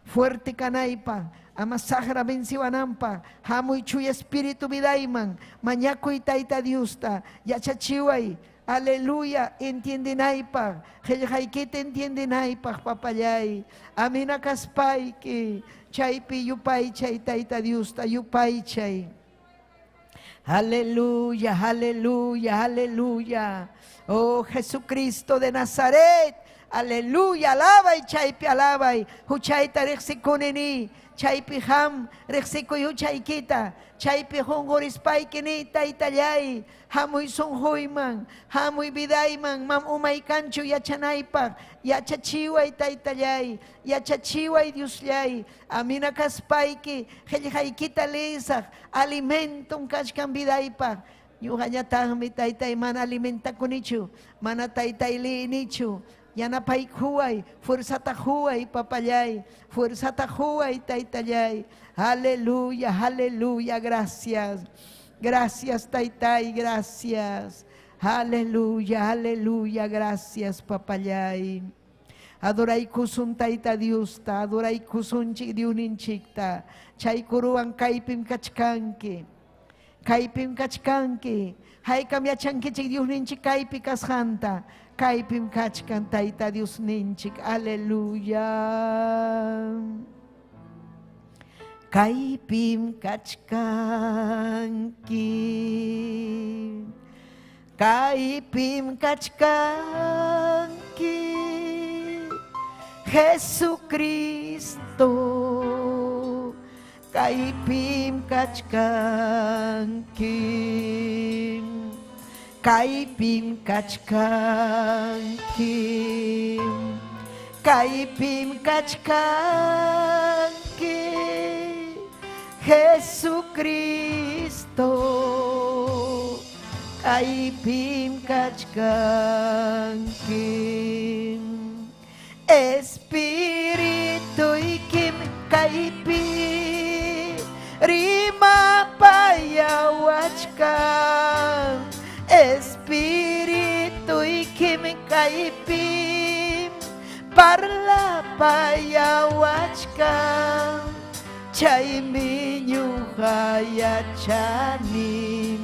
Fuerte kanaypa, ama saqra venciwananpa, hamuy chuya espíritu vidayman, mañakuy tayta Diosta, yachachiway. Aleluya, entiendenaypaq, qillqaykita entiendenaypaq, papallay. Amina kaspayki, chaypi yupaychay tayta Diosta, yupaychay. Aleluya, aleluya, aleluya. Oh Jesucristo de Nazaret. Aleluya, alabay chaypi alabay. Huchayta riqsikunini, chaypi ham riqsikuy huchaykita, chaypi qunqurispayki ni taytallay, hamuy sunquyman, hamuy vidayman, mam umay kanchu yachanaypaq, yachachiway taytallay, yachachiway Diosllay, amina kaspayki, qillqaykita liyisaq, alimentum kachkan vidaypaq. Ñuqañataqmi taytay mana alimentakunichu, mana taytay liyinichu. Yanapaykuway, fuerzata huway, papallay, fuerzata huway, taytallay. Aleluya, aleluya, gracias. Gracias, taytay, gracias. Aleluya, aleluya, gracias, papallay. Adoraykusun tayta Diosta, adoraykusunchik Diosninchikta. Chaykuruwan kaypim kachkanki. Kaypim kachkanki. Haykam yachankichik Diosninchik kaypi kasqanta. Kaypim kachkan tayta Diosninchik. Aleluya. Kaypim kachkanki. Kaypim kachkanki. Jesucristo. Kaypim kachkanki. Kaypim kachkanki. Kaypim kachkanki. Jesucristo. Kaypim kachkanki. Espirituykim kaypi rimapayawachkan. Espirituykim kaypi parlapayawachkan. Chaymi ñuqa yachani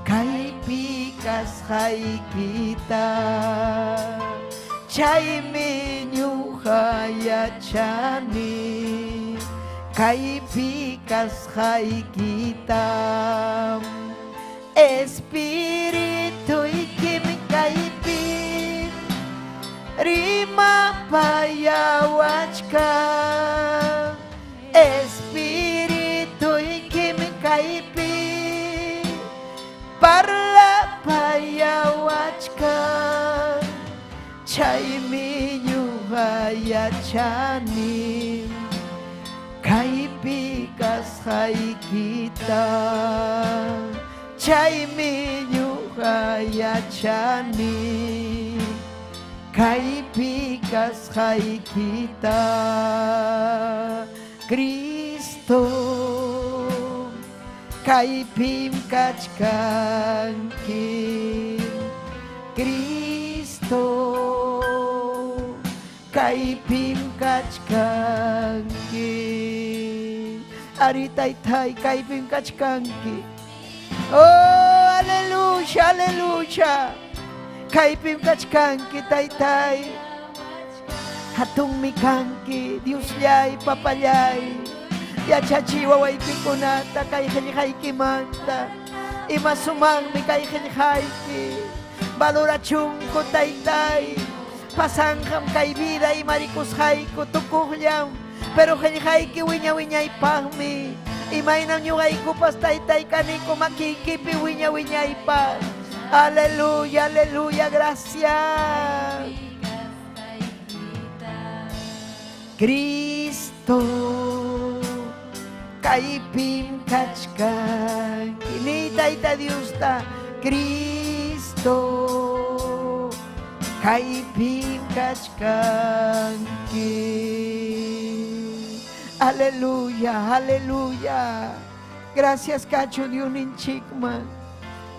kaypi kasqaykita. Chaymi ñuqa yachani kaypi kasqaykita. Espirituykim kaypi rimapayawachkan. Espirituykim kaypi parlapayawachkan. Chaymi ñuqa yachani kaypi kasqaykita. Chaymi ñuqa yachani kaypi kasqaykita. Cristo, kaypim kachkanki. Cristo, kaypim kachkanki. Ari taytay, kaypim kachkanki. Oh, aleluya, aleluya. Kaypim kachkanki taytay. Hatunmi kanki, Diosllay, papallay. Yachachiy wawaykikunata kay qillqaykimanta. Ima sumaqmi kay qillqayki. Valorachunku taytay. Pasanqam kay vida imarikusqayku tukuqllam. Pero qillqayki wiña wiñaypaqmi. Imaynam ñuqaykupas taytay kaniku makiykipi wiña wiñaypaq. Aleluya, aleluya, gracias. Cristo, kaypim kachkanki. Ni Tayta Diosta, Cristo, kaypim kachkanki. Aleluya, aleluya. Gracias, Cacho Diosninchikman.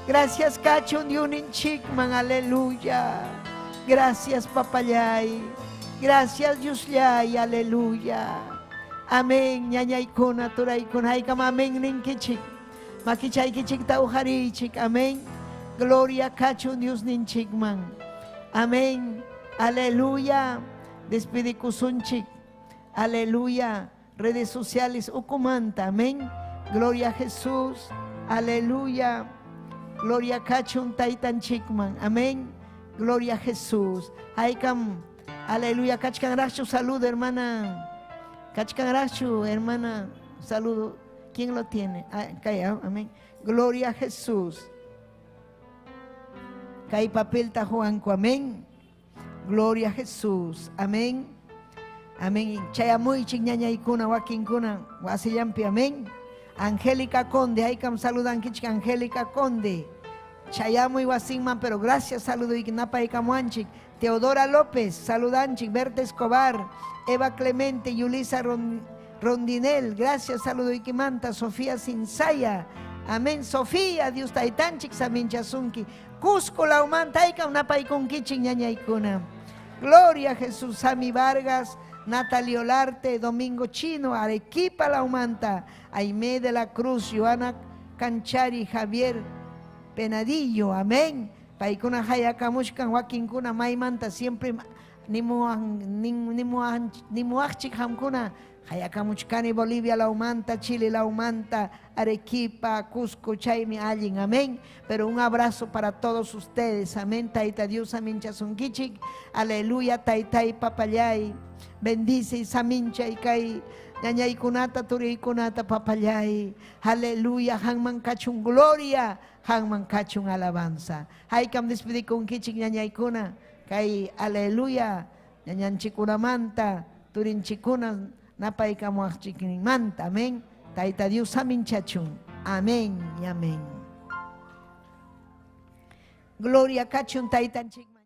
Gracias, Cacho Diosninchikman. Aleluya. Gracias, papayay. Gracias, Diosllay. Aleluya. Amén. Ñañaykuna, turaykuna. Haykam amén ninkichik. Makichaykichikta uqariychik. Amén. Gloria kachun Diosninchikman. Amén. Aleluya. Despidikusunchik. Aleluya. Redes sociales ukumanta. Amén. Gloria a Jesús. Aleluya. Gloria kachun taytanchikman. Amén. Gloria a Jesús. Haykam. Aleluya. Kachkanraqchu saludo, hermana. Kachkanraqchu, hermana. Saludo. ¿Quién lo tiene? Ah, calla, amén. Gloria a Jesús. Kay papelta Juanco. Amén. Gloria a Jesús. Amén. Amén. Chayamuychik ñañaykuna wakinkuna wasillampi. Amén. Angélica Conde, haykam saludankichik Angélica Conde. Chayamuy wasinman, pero gracias saludo y napaykamuanchik. Teodora López, saludanchik. Berta Escobar, Eva Clemente, Yulisa Rondinel, gracias saludo y manta. Sofía Sinsaya, amén. Sofía, Dios taytanchik saminchasunki. Cusco lawmanta haykam napaykunkichik ñañaykuna. Gloria a Jesús, Sami Vargas, Natalie Olarte, Domingo Chino, Arequipa Laumanta, Aimé de la Cruz, Joana Canchari, Javier Penadillo, amén. Paykuna hayakamushkan wakinkuna maymanta siempre nimuaqchik hamkuna hayakamuchkani Bolivia lawmanta, Chile lawmanta, Arequipa, Cusco, chaymi allin, amén. Pero un abrazo para todos ustedes, amén. Tayta Dios, saminchasunkichik, aleluya, taytay papallay, bendice samincha y kay ñañaykunata, turiykunata, papallay, aleluya, hanman kachun gloria, hanman kachun alabanza. Haykam despidikunkichik ñañaykuna, kay aleluya, ñañanchikunamanta, turinchikuna, napaykamuaqchikninmanta, amén. Tayta Dios saminchachun, amén y amén. Gloria kachun taytanchikman.